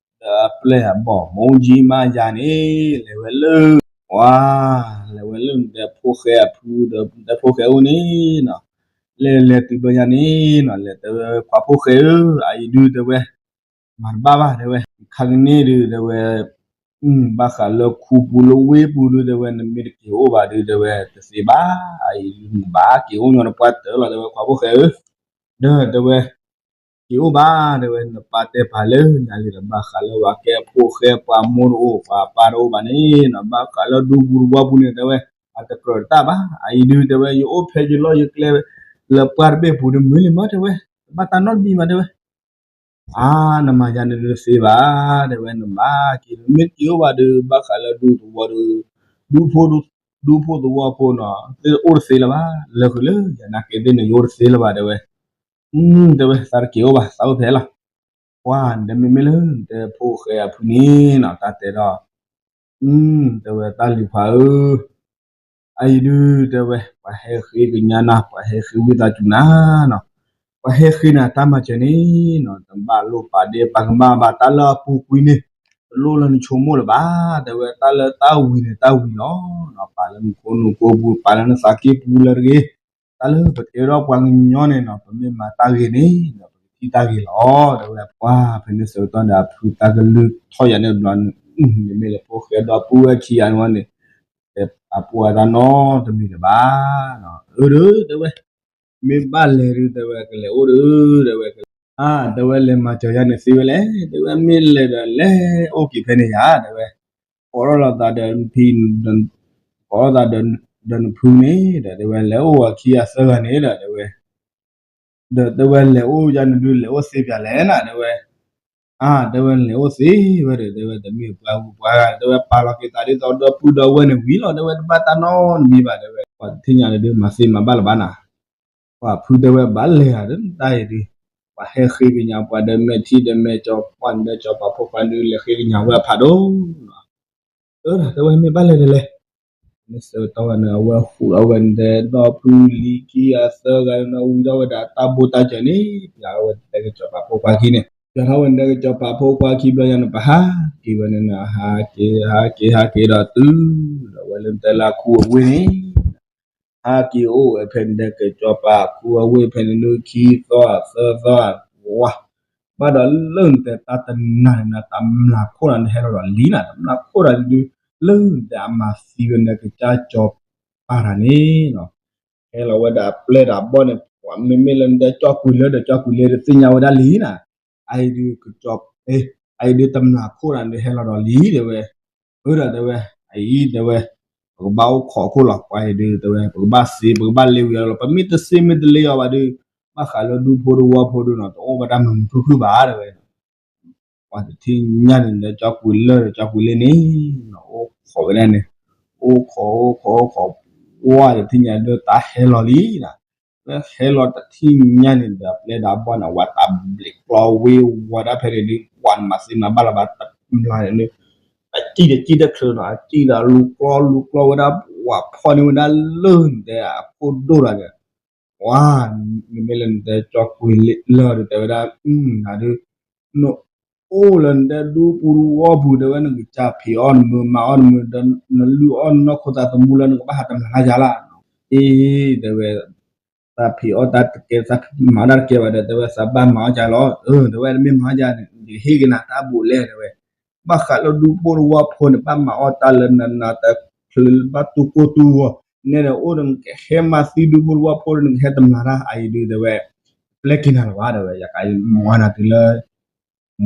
အပျဲၢ်အဘီၣ်မူကၠံမးယၤန့ၣ် လဲၤဝဲလၢ ပှၤ လဲၤဝဲလၢနတဲဖိၣ်ဃဲအဖုဒီးနတဲဖိၣ်ဃဲအိၣ်န့ၣ်နီၤ, လဲၤလဲၤတုၤဘျီညါန့ၣ်နီၤ လဲၤတဲဝဲခွါဖိၣ်ဃဲဧၢ အအံၤဒုးတဲဝဲ မၤတဘၣ်ဘၣ်တဲဝဲ, ခါကန့ၣ်ဒုးတဲဝဲ ဘၣ်ဃးလၢခူပူၤလၢဝ့ၢ်ပူၤဒုးတဲဝဲ နမ့ၢ်တက့ၤအိၣ်ဘၣ်ဒုးတဲဝဲ တသ့ဘၣ်, အအံၤဒုးနဘၣ်က့ၤအိၣ်ညီနပှၢ်တၢၢ်လီၤတဲဝဲခွါဖိၣ်ဃဲဧၢ, ဒီးတဲဝဲ က့ၤအိၣ်ဘၣ်တဲဝဲ နပၢ်တဲပာ်လၢညါလံဒီး ဘၣ်ဃးလၢပှၤကဲဖိၣ်ဃဲပှၤမိၢ်တအိၣ် ပှၤပၢ်တအိၣ်ဘၣ်န့ၣ်နီၤ ဘၣ်ဃးလၢဒူပူၤတဝီပူၤန့ၣ်တဲဝဲ အတကြၢးတၢ်ဘၣ်, အအံၤဒုးတဲဝဲ ယအိၣ်ဖဲယလီၢ်ယကျဲ လၢပှၢ်တဘ့ၣ်ပူၤဒုးမုာ်လံမးတဲဝဲ, တဘၣ်တၢ်နီတမံၤဘၣ်တဲဝဲ အါ နမၤယၤန့ၣ်ဒုးတသ့ဘၣ်, တဲဝဲနမၤက့ၤ မ့ၢ်က့ၤအိၣ်ဘၣ်ဒုး ဘၣ်ဃးလၢဒူသဝီဒုး ဒူဖိ ဒူဖိသဝီဖိနီၤ သ့ၣ်အိၣ်တသ့လၢၤဘၣ်, လၢဃုာ်လၢယနာ်က့သ့ၣ်န့ၣ် ယအိၣ်တသ့လၢၤဘၣ်တဲဝဲ, တဲဝဲ သးတက့ၤအိၣ်ဘၣ် သးအိၣ်ဖဲလီၤ, ပှၤ နတဲမ့မ့ၢ်လၢနတဲဖိၣ်ဃဲအဖုန့ၣ်နီၤ တၢ်တဲဒီး တဲဝဲတၢ်လံၤခွါဧၢ အအံၤဒုးတဲဝဲ ပှၤဟဲဃ့ကညးနၤ ပှၤဟဲဃ့ဝံသးစူၤနၤနီၤ, ပှၤဟဲဃ့နၤတၢ်မၤစၢၤန့ၣ်နီၤ တဘၣ်လိၣ်ပာ်ဒ့ ပှၤကမၣ်ဘၣ်တၢ်လၢအပူၤကွံာ်န့ၣ် တလိၣ်လၢနဆိကမိၣ်လၢၤဘၣ် တဲဝဲ တၢ်လၢတၢ်ဝံၤန့ၣ်တၢ်ဝံၤလီၤ. ပာ်လၢနခိၣ်နူာ်ကိပူၤ ပာ်လၢနသးကံၢ်ပူၤလၢတဂ့ၤ, တၢ်လၢပကဲထီၣ်ပှၤကညီန့ၣ်နီၤ ပမ့ၢ်မၤတၢ်ဂ့ၤန့ၣ်ဒီး ပကထံၣ်တၢ်ဂ့ၤလီၤ တဲဝဲ. ပှၤဖဲန့ၣ်ဆၢကတီၢ်ဒီး အဖုတၢ်ကလုၢ်ထီၣ်ယၤန့ၣ်တဘျီန့ၣ် မ့မ့ၢ်လၢဖိၣ်ဃဲဒီပုၢ်ဝဲၢ်ခံဂၤန့ၣ်ဝဲန့ၣ် တဲပာ်ပှၤတၢ်နီတမံၤလၢၤဘၣ်. အၢ တဲဝဲ မ့ၢ်ဘၣ်လဲၤဒုး တဲဝဲ ကလဲၤအိၣ်ဒီး တဲဝဲ အါ တဲဝဲ လဲၤမၤစၢၤယၤန့ၣ်သ့ဝဲလဲၣ် တဲဝဲ မ့ၢ်လဲၤဒီးလဲၤအိၣ်က့ၤဖဲန့ၣ်ယၤ တဲဝဲ ကိးထီၣ်လိာ်သးဒီးဖံ ကိးထီၣ်သးဒီးနဖုန့ၣ်ဒီး တဲဝဲ လဲၤအိၣ်ဝဲခံဂၤသၢဂၤန့ၣ်ဒီး တဲဝဲ ဒီးတဲဝဲလဲၤအိၣ်ယၤန့ၣ်ဒုး လဲၤအိၣ်သ့ပၠးလဲၣ်နၤ တဲဝဲ. အါ တဲဝဲလဲၤအိၣ်သ့ဝဲဒီး တဲဝဲ တမ့ၢ်ပှၤဂုၤပှၤဂၤ တဲဝဲ ပာ်လီၤက့ၤသးဒ်သိးဒီပုၢ်ဒီဝဲၢ်န့ၣ်ဝံၤလီၤ တဲဝဲ တဘၣ်တၢ်နီတမံၤဘၣ် တဲဝဲ. ပှၤတထံၣ်ညါန့ၣ်ဒုး မၤသ့မၤဘၣ်လၢၤဘၣ်နၤ. ပှၤဖုတဲဝဲ ဘၣ်လဲၤဧါ တၢ်အံၤဒုး ပှၤဟဲဃ့ကညးပှၤဒီးမဲာ်ထံဒီးမဲာ်ကၠီ ပှၤဒီးကၠီပာ်ဖိခွါဒုး လဲၤဃ့ကညးဝဲအဖးဒိၣ် အၢ တဲဝဲ မ့ၢ်ဘၣ်လဲၤဒီးလဲၤ. မ့ၢ်ဆၢကတီၢ်န့ၣ် အဝဲဟူးထီၣ်ဝဲန့ၣ်ဒီး ဒီပုၢ်လံၤခံဂၤသၢဂၤန့ၣ် ဝံၤထီၣ်ဝဲဒၣ်တၢ်ဘိၣ်တၢ်စၢၤန့ၣ် ပၠးထီၣ်ဝဲဒီးကၠီပာ်ဖိခွါခံန့ၣ် ပၠးထီၣ်ဝဲန့ၣ်ဒီးကၠီပာ်ဖိခွါခံဘျီယၤန့ၣ် ပဟးက့ၤဝဲန့ၣ် ဟးက့ၤ ဟးက့ၤ ဟးက့ၤဒီးတုၤဒီးဝဲလၢတဲလၢခူအဝ့ၢ်န့ၣ် ဟးက့ၤအိၣ်ဝဲဖဲန့ၣ်ဒီးကၠီပာ်ခူအဝ့ၢ်ဖဲန့ၣ်ဒုး ခံသီသၢသီ ဝါ ဘၣ်ဒီးလၢနတဲတၢ်တနၤန့ၣ် တမျၢ်ခိၣ်နၤန့ၣ်ဟဲလီၤဒီးလံနၤ တမျၢ်ခိၣ်နၤဒုး လၢနတဲအမၤသံဝဲန့ၣ်ကစၢ်ကၠီပာ်တၢ်န့ၣ်နီၤ ဟဲလီၤဝဲဒၣ်အပျဲၢ်ဒီးအဘီၣ်န့ၣ် ပှၤမ့မ့ၢ်လၢနတဲကၠီကွံာ်လၢဒီးကၠီကွံာ်လၢ တသ့ၣ်ညါဝဲဒၣ်လံနၤ အအံၤဒုးကၠီ အအံၤဒုးတမျၢ်ခိၣ်နၤဒုးဟဲလီၤဒီးလံတဲဝဲ အၢဒီးတဲဝဲ အအံၤတဲဝဲ ပကဘၣ်အိၣ်ခိးခိၣ်လီၤ ပှၤအံၤဒုးတဲဝဲ ပကဘၣ်သ့ ပကဘၣ်လ့ဝံၤလီၤ ပမ့ၢ်တသ့မ့ၢ်တလ့အီၤဘၣ်ဒုး ဘၣ်ဃးလၢဒူဖိတဝီဖိဒုးနီၤ တအိၣ်ဘၣ်တၢ်မုာ်မုာ်ခုၣ်ခုၣ်ဘၣ်တဲဝဲ ပှၤတထံၣ်ညါန့ၣ်ဒီးကၠီကွံာ်လၢဒီးကၠီကွံာ်လၢန့ၣ် အိၣ်ခိးဝဲဒၣ်န့ၣ် အိၣ်ခိးအိၣ်ခိးအိၣ်ခိး ဝါတထံၣ်ညါဒီးတၢ်ဟဲလီၤလံနၤ လၢဟဲလီၤတထံၣ်ညါန့ၣ်ဒီး ပျဲၢ်ဒီးအဘီၣ်န့ၣ် ဝဲတၢ်ဘျ့းကျီဝ့ဝီဒၣ်ဖဲန့ၣ်ဒုး ပှၤနမၤသ့မၤဘၣ်လၢၤဘၣ်တမျၢ်န့ၣ် အစံၣ်ဒီးစံၣ်တချုးနီၤ အစံၣ်ဒီးလူၤကျီလူၤကျီဝဲဒၣ် ဝၤဖီၣ်န့ၢ်ဝဲဒၣ်လၢနတဲအခိၣ်ဒိၣ်တဂၤန့ၣ် ဝါ မ့မ့ၢ်လၢနတဲကၠီကွံာ်လၢဒီးတဲဝဲဒၣ် နၤဒုး နအိၣ်လၢနတဲဒူပူၤတဝီပူၤတဲဝဲ နကစၢ်ဖံးအီၣ်နမုာ်မၤအီၣ်နမုာ်ဒီး နလုၢ်အီၣ်နနီၢ်ခိသးသမူလၢနကဘၣ်ဟးတမျၢ်လၢ်ယၤလၢ် အ့ တဲဝဲ သးဖံးအီၣ်တၢ်တကဲ သးမၤအီၣ်တၢ်တကဲဘၣ်ဒီး တဲဝဲ သးဘၣ်မၤအီၣ်ကလီၤ တဲဝဲ တမ့ၢ်မၤအီၣ်ကန့ၣ် ယကဟ့ၣ်က့ၤနၤတၢ်ဘူးလဲၣ်တဲဝဲ ဘၣ်ဃးလၢဒူဖိတဝီဖိန့ၣ် ဘၣ်မၤအီၣ်တၢ်လၢနနၤတချုးဘၣ်တူၢ်ကိၢ်တူၢ်ဂီၤ နဲဒၣ်အိၣ်ဒီးနကဟဲမၤသံဒူဖိတဝီဖိဒီး နကဟဲတမျၢ်တၢ် အအံၤဒုးတဲဝဲ ပျဲက့ၤနၤလၢၤဘၣ်တဲဝဲ ယကမၤနၤတုၤလၢ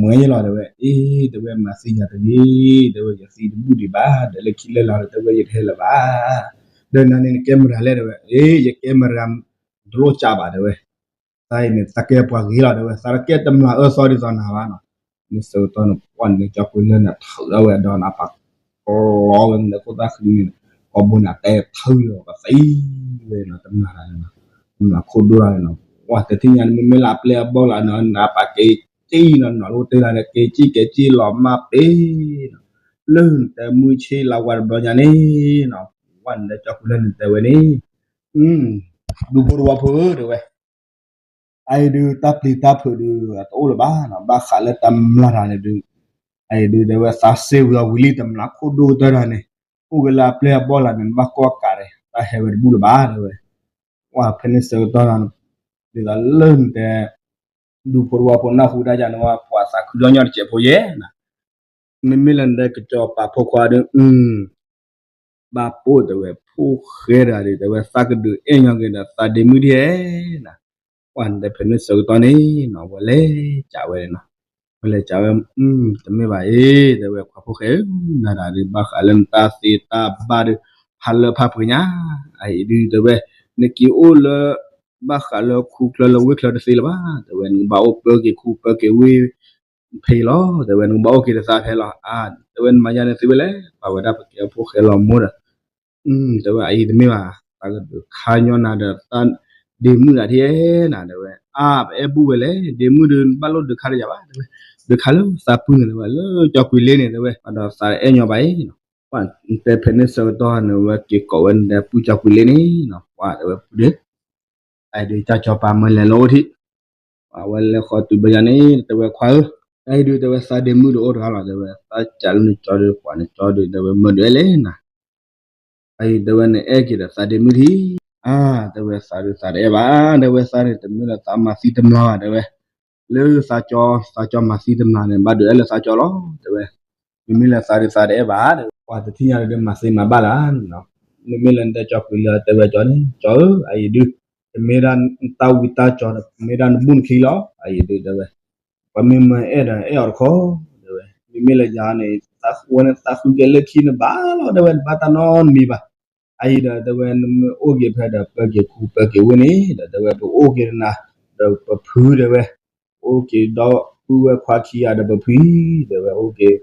မွဲယလီၤတဲဝဲ အ့ တဲဝဲ မၤသံယၤတဂ့ၤ တဲဝဲ ယသံတဘူၣ်ဒံးဘၣ် ဒီးလၢခံလၢလာ်ဒီး တဲဝဲ ယတဟဲလၢၤဘၣ် ဒီးနၤန့ၣ်နကဲမရၤလဲၣ်တဲဝဲ အ့ ယကဲမရၤ တလိၣ်ကးဘၣ်တဲဝဲ သးအံၤန့ၣ် သးကဲပှၤဂ့ၤလီၤတဲဝဲ သးတကဲတမျၢ်အၢသီဒ်သိးနၤဘၣ်နီၤ မ့ၢ်ဆၢကတီၢ်န့ၣ် ပှၤန့ၣ်ကၠီကွံာ်လၢန့ၣ် ထုးထီၣ်ဝဲဒီးနၤပာ် ကျီဝဲန့ၣ် ခိၣ်သၣ်ဃံန့ၣ် ကိးဘိန့ၣ် တဲထုးလီၤပသံဝဲနီၤ တမျၢ်တၢ်န့ၣ်နီၤ တမျၢ်ခိၣ်ဒိၣ်တၢ်န့ၣ်နီၤ ပှၤတထံၣ်ညါန့ၣ် မ့မ့ၢ်လၢအပျဲၢ်အဘီၣ်လၢနီၤ နၤပာ်က့ၤက့ၤနီၤ နီၤလၢတ့ၢ်လၢန့ၣ် က့ၤက့ၤက့ၤက့ၤလီၤမၢ်ပ့ၤနီၤ လၢနတဲမုၢ်ဆ့လၢဝါတဘျီညါန့ၣ်နီၤ ပှၤန့ၣ်ကၠီကွံာ်လၢန့ၣ်တဲဝဲန့ၣ် ဒူဖိတဝီဖိဧၢတဲဝဲ အအံၤဒုး တၢ်ပျံၤတၢ်ဖုးဒုး အတအိၣ်လၢၤဘၣ်နီၤ ဘၣ်ဃးလၢတမျၢ်တၢ်န့ၣ်ဒုး အအံၤဒုးတဲဝဲ သးစ့ဝံၤအီၤဝံၤလံ တမျၢ်ခိၣ်ဒိၣ်ကတၢၢ်တၢ်န့ၣ် အိၣ်က့ၤလၢအပျဲၢ်အဘီၣ်လၢန့ၣ် ဘၣ်ကိးကးရဲၣ် တၢ်ဟဲဝဲတဘူၣ်လၢၤဘၣ်တဲဝဲ ပှၤဖဲန့ၣ်ဆၢကတီၢ်န့ၣ် ဒ်သိးလၢနတဲ ဒူဖိတဝီဖိနၢ်ဟူဒၣ်ယၤန့ၣ်ဝဲ ပှၤသးခုဒီညီတစဲးဖိယဲၢ်နၤ မ့မ့ၢ်လၢနတဲကၠီပာ်ဖိခွါဒီး ဘၣ်ပိၢ်တဲဝဲ ဖိၣ်ဃဲတဂၤဒီး တဲဝဲ သးကဒုးအဲၣ်ညီက့ၤဒီး သးဒ့မုၣ်ဒ်လဲၣ်နၤ ပှၤနတဲဖဲန့ၣ်ဆၢကတီၢ်န့ၣ်နီၤ ဝဲလဲၤကးဝဲနီၤ ဝဲလဲၤကးဝဲ တမ့ၢ်ဘၣ်အံၤ တဲဝဲ ခွါဖိၣ်ဃဲဧၢ နၤတဂၤဒီး ဘၣ်ဃးလၢနတၢ်သ့တၢ်ဘၣ်ဒီး ဖးလၢဖးပှဲၤညါ အအံၤဒုးတဲဝဲ နက့ၤအိၣ်လၢ ဘၣ်ဃးလၢခူချၢလၢဝ့ၢ်ချၢတသ့လၢၤဘၣ် တဲဝဲ နကဘၣ်အိၣ်ပၢက့ၤခူပၢက့ၤဝ့ၢ် ဖဲအံၤလီၤ တဲဝဲ နကဘၣ်အိၣ်က့ၤတသးဖဲလီၤ အါ တဲဝဲ နမၤယါန့ၣ်သ့ဝဲလဲၣ် ပှၤဝဲဒၣ်ပကဲဖိၣ်ဃဲလီၤမိၢ်ဒီး တဲဝဲ အအံၤတမ့ၢ်ဘၣ် သးကဒုးခါညီနၤဒီး သးဒ့မုၣ်တဂၤထဲနၤ တဲဝဲ အါ ပအဲၣ်ဘူၣ်ဝဲလဲၣ် ဒ့မုၣ်ဒီး နဘၣ်လိၣ်ဒုးခါဒီးယၤဘၣ် တဲဝဲ ဒုးခါလၢသးပုၢ်န့ၣ် တဲဝဲ လၢကၠီကွံာ်လ့န့ၣ် တဲဝဲ ဒီးသးအဲၣ်ညီဘၣ်အံၤ ပှၤတဲဖဲန့ၣ်ဆၢကတီၢ်န့ၣ် ဝဲက့ၤကိးဝဲန့ၣ် ပုၢ်ကၠီကွံာ်လ့န့ၣ်နီၤ ပှၤတဲဝဲ ပုၢ်ဒီး အအံၤဒုး ကၠီပာ်မၢလဲၤလၢအိၣ်ထံး အဝဲလဲၤဃီၤတုၤဘျီညါန့ၣ် တဲဝဲခွါဧၢ, အအံၤဒုး တဲဝဲ သးဒ့မုၣ်ဒုးအိၣ်တဂၤလီၤ တဲဝဲ, သးကးလၢနကၠီဒုး ပှၤနကၠီဒုး တဲဝဲ မၢဒုးအဲၣ်လဲၣ်နၤ, အအံၤ တဲဝဲ နအဲၣ်က့ၤဒီးသးဒ့မုၣ်ထံ, အါ တဲဝဲ သးဒုးသးတအဲၣ်ဘၣ်, တဲဝဲ သးန့ၣ် တမ့ၢ်လၢသးမၤသံတမျၢ်ဘၣ် တဲဝဲ, လၢသးကၠီ သးကၠီမၤသံတမျၢ်န့ၣ် ဘၣ်ဒုးအဲၣ်လၢသးကၠီလီၤ တဲဝဲ, မ့မ့ၢ်လၢသးဒုးသးတအဲၣ်ဘၣ် တဲဝဲ, ပှၤတထံၣ်ညါဒုးမၤသ့မၤဘၣ်လၢ်, မ့မ့ၢ်လၢနတဲကၠီကွံာ်လၢ တဲဝဲကၠီန့ၣ် ကၠီဧၢ အအံၤဒုး တမ့ၢ်ဒၣ်တၢ်ဝံတၢ်ကၠီဒီး မ့ၢ်ဒၣ်နဘူၣ်နခံလီၤ အအံၤဒုး တဲဝဲ, ပှၤမ့ၢ်မၢအဲၣ်ဒီးအဲၣ်အီၤတခီ တဲဝဲ, မ့မ့ၢ်လၢယၤန့ၣ် သးဝဲန့ၣ်သးဃုက့ၤလၢခံန့ၣ်ဘၣ်လီၤ တဲဝဲ တဘၣ်တၢ်နီတမံၤဘၣ်, အအံၤဒီး တဲဝဲ နမ့ၢ်အိၣ်က့ၤဖဲဒီး ပၢက့ၤခူပၢက့ၤဝ့ၢ်န့ၣ် ဒီး တဲဝဲ ပအိၣ်က့ၤနၤ ဒီးပဖု တဲဝဲ, အိၣ်က့ၤဒီပုၢ်ဝဲၢ်ခွါခံဂၤဒီးပဖု တဲဝဲ အိၣ်က့ၤ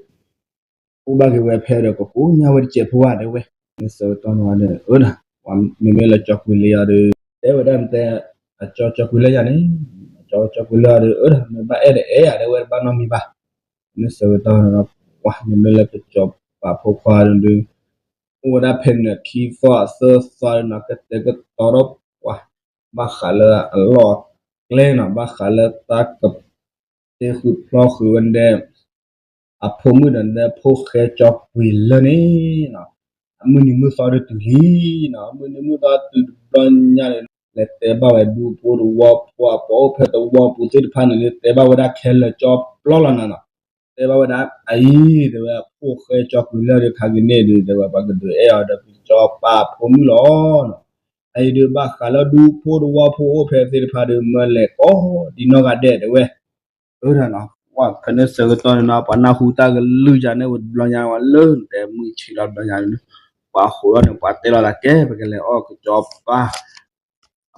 အိၣ်ဘၣ်က့ၤဝဲဖဲဒီး ကကိးညါဝဲတစဲးဖိဧါ တဲဝဲ, မ့ၢ်ဆၢကတီၢ်န့ၣ်ဝဲဒီး အၢ မ့မ့ၢ်လၢကၠီကွံာ်လၢယၤဒီး တဲဝဲဒၣ်နတဲ အကၠီကၠီကွံာ်လၢယၤန့ၣ် အကၠီကၠီကွံာ်လၢယၤဒီး အၢ မ့ၢ်ဘၣ်အဲၣ်ဒီးအဲၣ်ယၤ တဲဝဲ တဘၣ်နီတမံၤဘၣ်, မ့ၢ်ဆၢကတီၢ်န့ၣ်ဒီး ပှၤ မ့မ့ၢ်လၢကၠီပာ်ဖိခွါဒီး အိၣ်ဝဲဒၣ်ဖဲန့ၣ်ခံသီအသၢသီန့ၣ် ကတဲာ်ကတီၤဒီးပှၤ ဘၣ်ဃးလၢအလီၢ်အကျဲန့ၣ် ဘၣ်ဃးလၢတၢ်က တဲဃုာ်ဖျီဃုာ်ဝဲဒၣ် အဖိမုၣ်ဒီးဒဲဖိၣ်ဃဲကၠီကွံာ်လၢန့ၣ်နီၤ, အမုၢ်နံၤမုၢ်သီဒုးတုၤလံနီၤ, အမုၢ်နံၤမုၢ်သီတုၤတဘျီညါန့ၣ် လဲၤတဲဘၣ်ဝဲဒူဖိတဝီဖိအပိာ်အိၣ်ဖျဲၣ်တဝီပူၤသ့ၣ်တဖၣ်န့ၣ် တဲဘၣ်ဝဲဒၣ်ခဲလၢာ်ကၠီပျီလီၤနၤနီၤ, တဲဘၣ်ဝဲဒၣ်အအံၤ တဲဝဲ ဖိၣ်ဃဲကၠီကွံာ်လၢဒုးခါက့ၤန့ၣ်ဒုး တဲဝဲ ပှၤကဒုးအဲၣ်အီၤဒီးကၠီပာ်ဖိမုၣ်လီၤနီၤ, အအံၤဒုးဘၣ်ဃးလၢဒူဖိတဝီဖိအိၣ်ဖျဲၣ်သ့ၣ်တဖၣ်ဒုး မၢလဲၤကိးဒ်နီၢ်ဂၤဒဲးတဲဝဲ အၢ ဖဲန့ၣ်ဆၢကတီၢ်န့ၣ်နီၤ ပှၤနၢ်ဟူတၢ်ကလုၢ်ယၤန့ၣ်ဝဲတဘျီညါဝဲလၢနတဲမုၢ်ဆ့ၣ်ထီၣ်တဘျီညါန့ၣ် ပှၤဟိးထီၣ်န့ၣ် ပှၤတဲလီၤသးကဲ ပကလဲၤအီၣ်ကၠီပာ်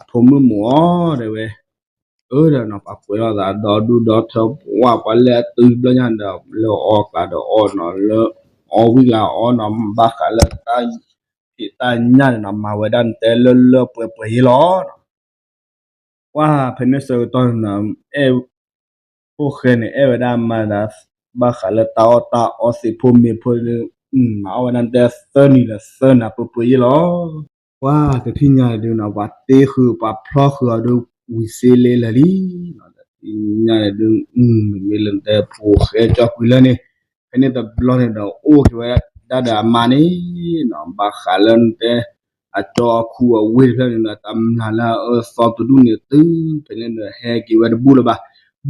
အဖိမုၣ်မ့ၢ်အီၤတဲဝဲ, အၢဒီးနီၤ ပှၤကွဲးလီၤသးဒီဒူၣ်ဒီထၢ ပှၤ ပှၤလဲၤအတုၤတဘျီညါဒီး လၢအီၣ်ကျါဒီးအီၣ်နီၤ လၢအီၣ်ဝံၣ်ကျါအီၣ်နီၤ ဘၣ်ဃးလၢတၢ်ဖံးတၢ်ညၣ်န့ၣ်နီၤ မၤဝဲဒၣ်နတဲလၢလၢပှဲၤပှဲၤယ့လီၤနီၤ ပှၤဖဲန့ၣ်ဆၢကတီၢ်န့ၣ်နီၤ အဲၣ် ဖိၣ်ဃဲန့ၣ် အဲၣ်ဝဲဒၣ်အမါဒီး ဘၣ်ဃးလၢတၢ်အီၣ်တၢ်အီသ့ၣ်ဖိမ့ၢ်ဖိဒုး မၤအီၣ်ဝဲဒၣ်နတဲသၢနံၤဒီးသၢနၤပှဲၤပှဲၤယ့လီၤ. ပှၤတထံၣ်ညါဒုးနီၤ ပှၤတ့ဃုာ်ပှၤဖျီဃုာ်အီၤဒုး ဝံၤစ့လ့လၢာ်လံနီၤ တထံၣ်ညါန့ၣ်ဒုး မ့မ့ၢ်လၢနတဲဖိၣ်ဃဲကၠီကွံာ်လၢန့ၣ် ဖဲန့ၣ်တဘျီန့ၣ်ဒီး အိၣ်က့ၤဝဲဒၣ်ဒီးအမါန့ၣ်နီၤ ဘၣ်ဃးလၢနတဲ အကၠီအခူအဝ့ၢ်တဖျၢၣ်န့ၣ်ဒီး တမျၢ်လၢအအၢသီတဒူၣ်န့ၣ် တုၤဖဲန့ၣ်ဒီး ဟဲက့ၤဝဲတဘူၣ်လၢၤဘၣ်.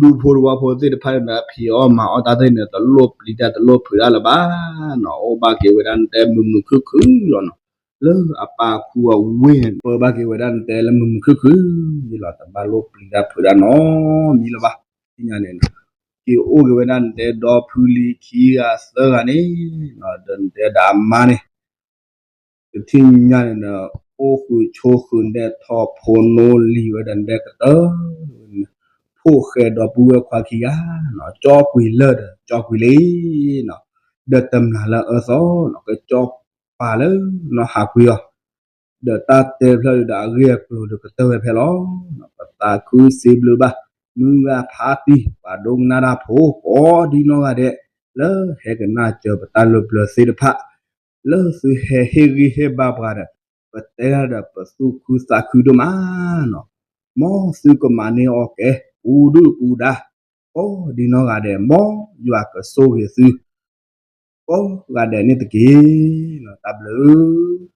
ဒူဖိတဝီဖိသ့ၣ်တဖၣ်န့ၣ်ဒီး ဖံးအီၣ်မၤအီၣ်တၢ်သ့ၣ်န့ၣ် တလိၣ်ပျံၤတၢ်တလိၣ်ဖုးတၢ်လၢၤဘၣ်နီၤ အိၣ်ဘၣ်က့ၤဝဲဒၣ်နတဲမုာ်မုာ်ခုၣ်ခုၣ်လီၤနီၤ လၢအပၢ်အခူအဝ့ၢ်န့ၣ် ပၢဘၣ်က့ၤဝဲဒၣ်နတဲလၢမုာ်မုာ်ခုၣ်ခုၣ်ယ့လီၤ တဘၣ်လိၣ်ပျံၤတၢ်ဖုးတၢ်နီတမံၤလၢၤဘၣ်. တထံၣ်ညါန့ၣ် က့ၤအိၣ်က့ၤဝဲဒၣ်နတဲဒီဖုလံခံဂၤသၢဂၤန့ၣ် ဒီးနတဲဒီးအမါန့ၣ် တထံၣ်ညါန့ၣ်ဒီး အိၣ်ဃုာ်ဆိးဃုာ်နတဲထီၣ်ဖိနီၣ်လံၤဝဲဒီးနတဲကတၢၢ် ဖိၣ်ဃဲဒီပုၢ်ဝဲၢ်ခွါခံဂၤနီၤ ကၠီကွံာ်လၢာ်ဒီးကၠီကွံာ်လံနီၤ ဒီးတမျၢ်လၢအအၢသီနီၤ ကၠီပာ်လၢနီၤဟးကွံာ်အီၤ ဒီးတၢ်တဲဖျၢၣ်ဒုးဒီးအဂ့ၢ်အကျိၤဒီးကတၢၢ်ဝဲဖဲလီၤ. ပသးခုစံးဘျုးဘၣ် မုၢ်ဂၤဖးတံၢ် ပှၤဒိကနၣ်တၢ်ဖိကိးဒ်နီၢ်ဂၤဒဲး လၢဟဲကနၣ်စၢၤပတၢ်လၢပျၢၤသ့ၣ်တဖၣ် လၢသုဟဲဟ့ၣ်ဂံၢ်ဟ့ၣ်ဘါပှၤဒီး ပတဲတၢ်ဒီးပသူၣ်ခုသးခုဒိၣ်မးနီၤ. မ်သုကမၤန့ၢ်အီၣ်ကဲ ပူၤဒုၣ်ပူၤဒါ ကိးဒ်နီၢ်ဂၤဒဲး မ်ယွၤကဆိၣ်ဂ့ၤသု ကိးဂၤဒဲးန့ၣ်တက့ၢ်. တၢ်ဘျုး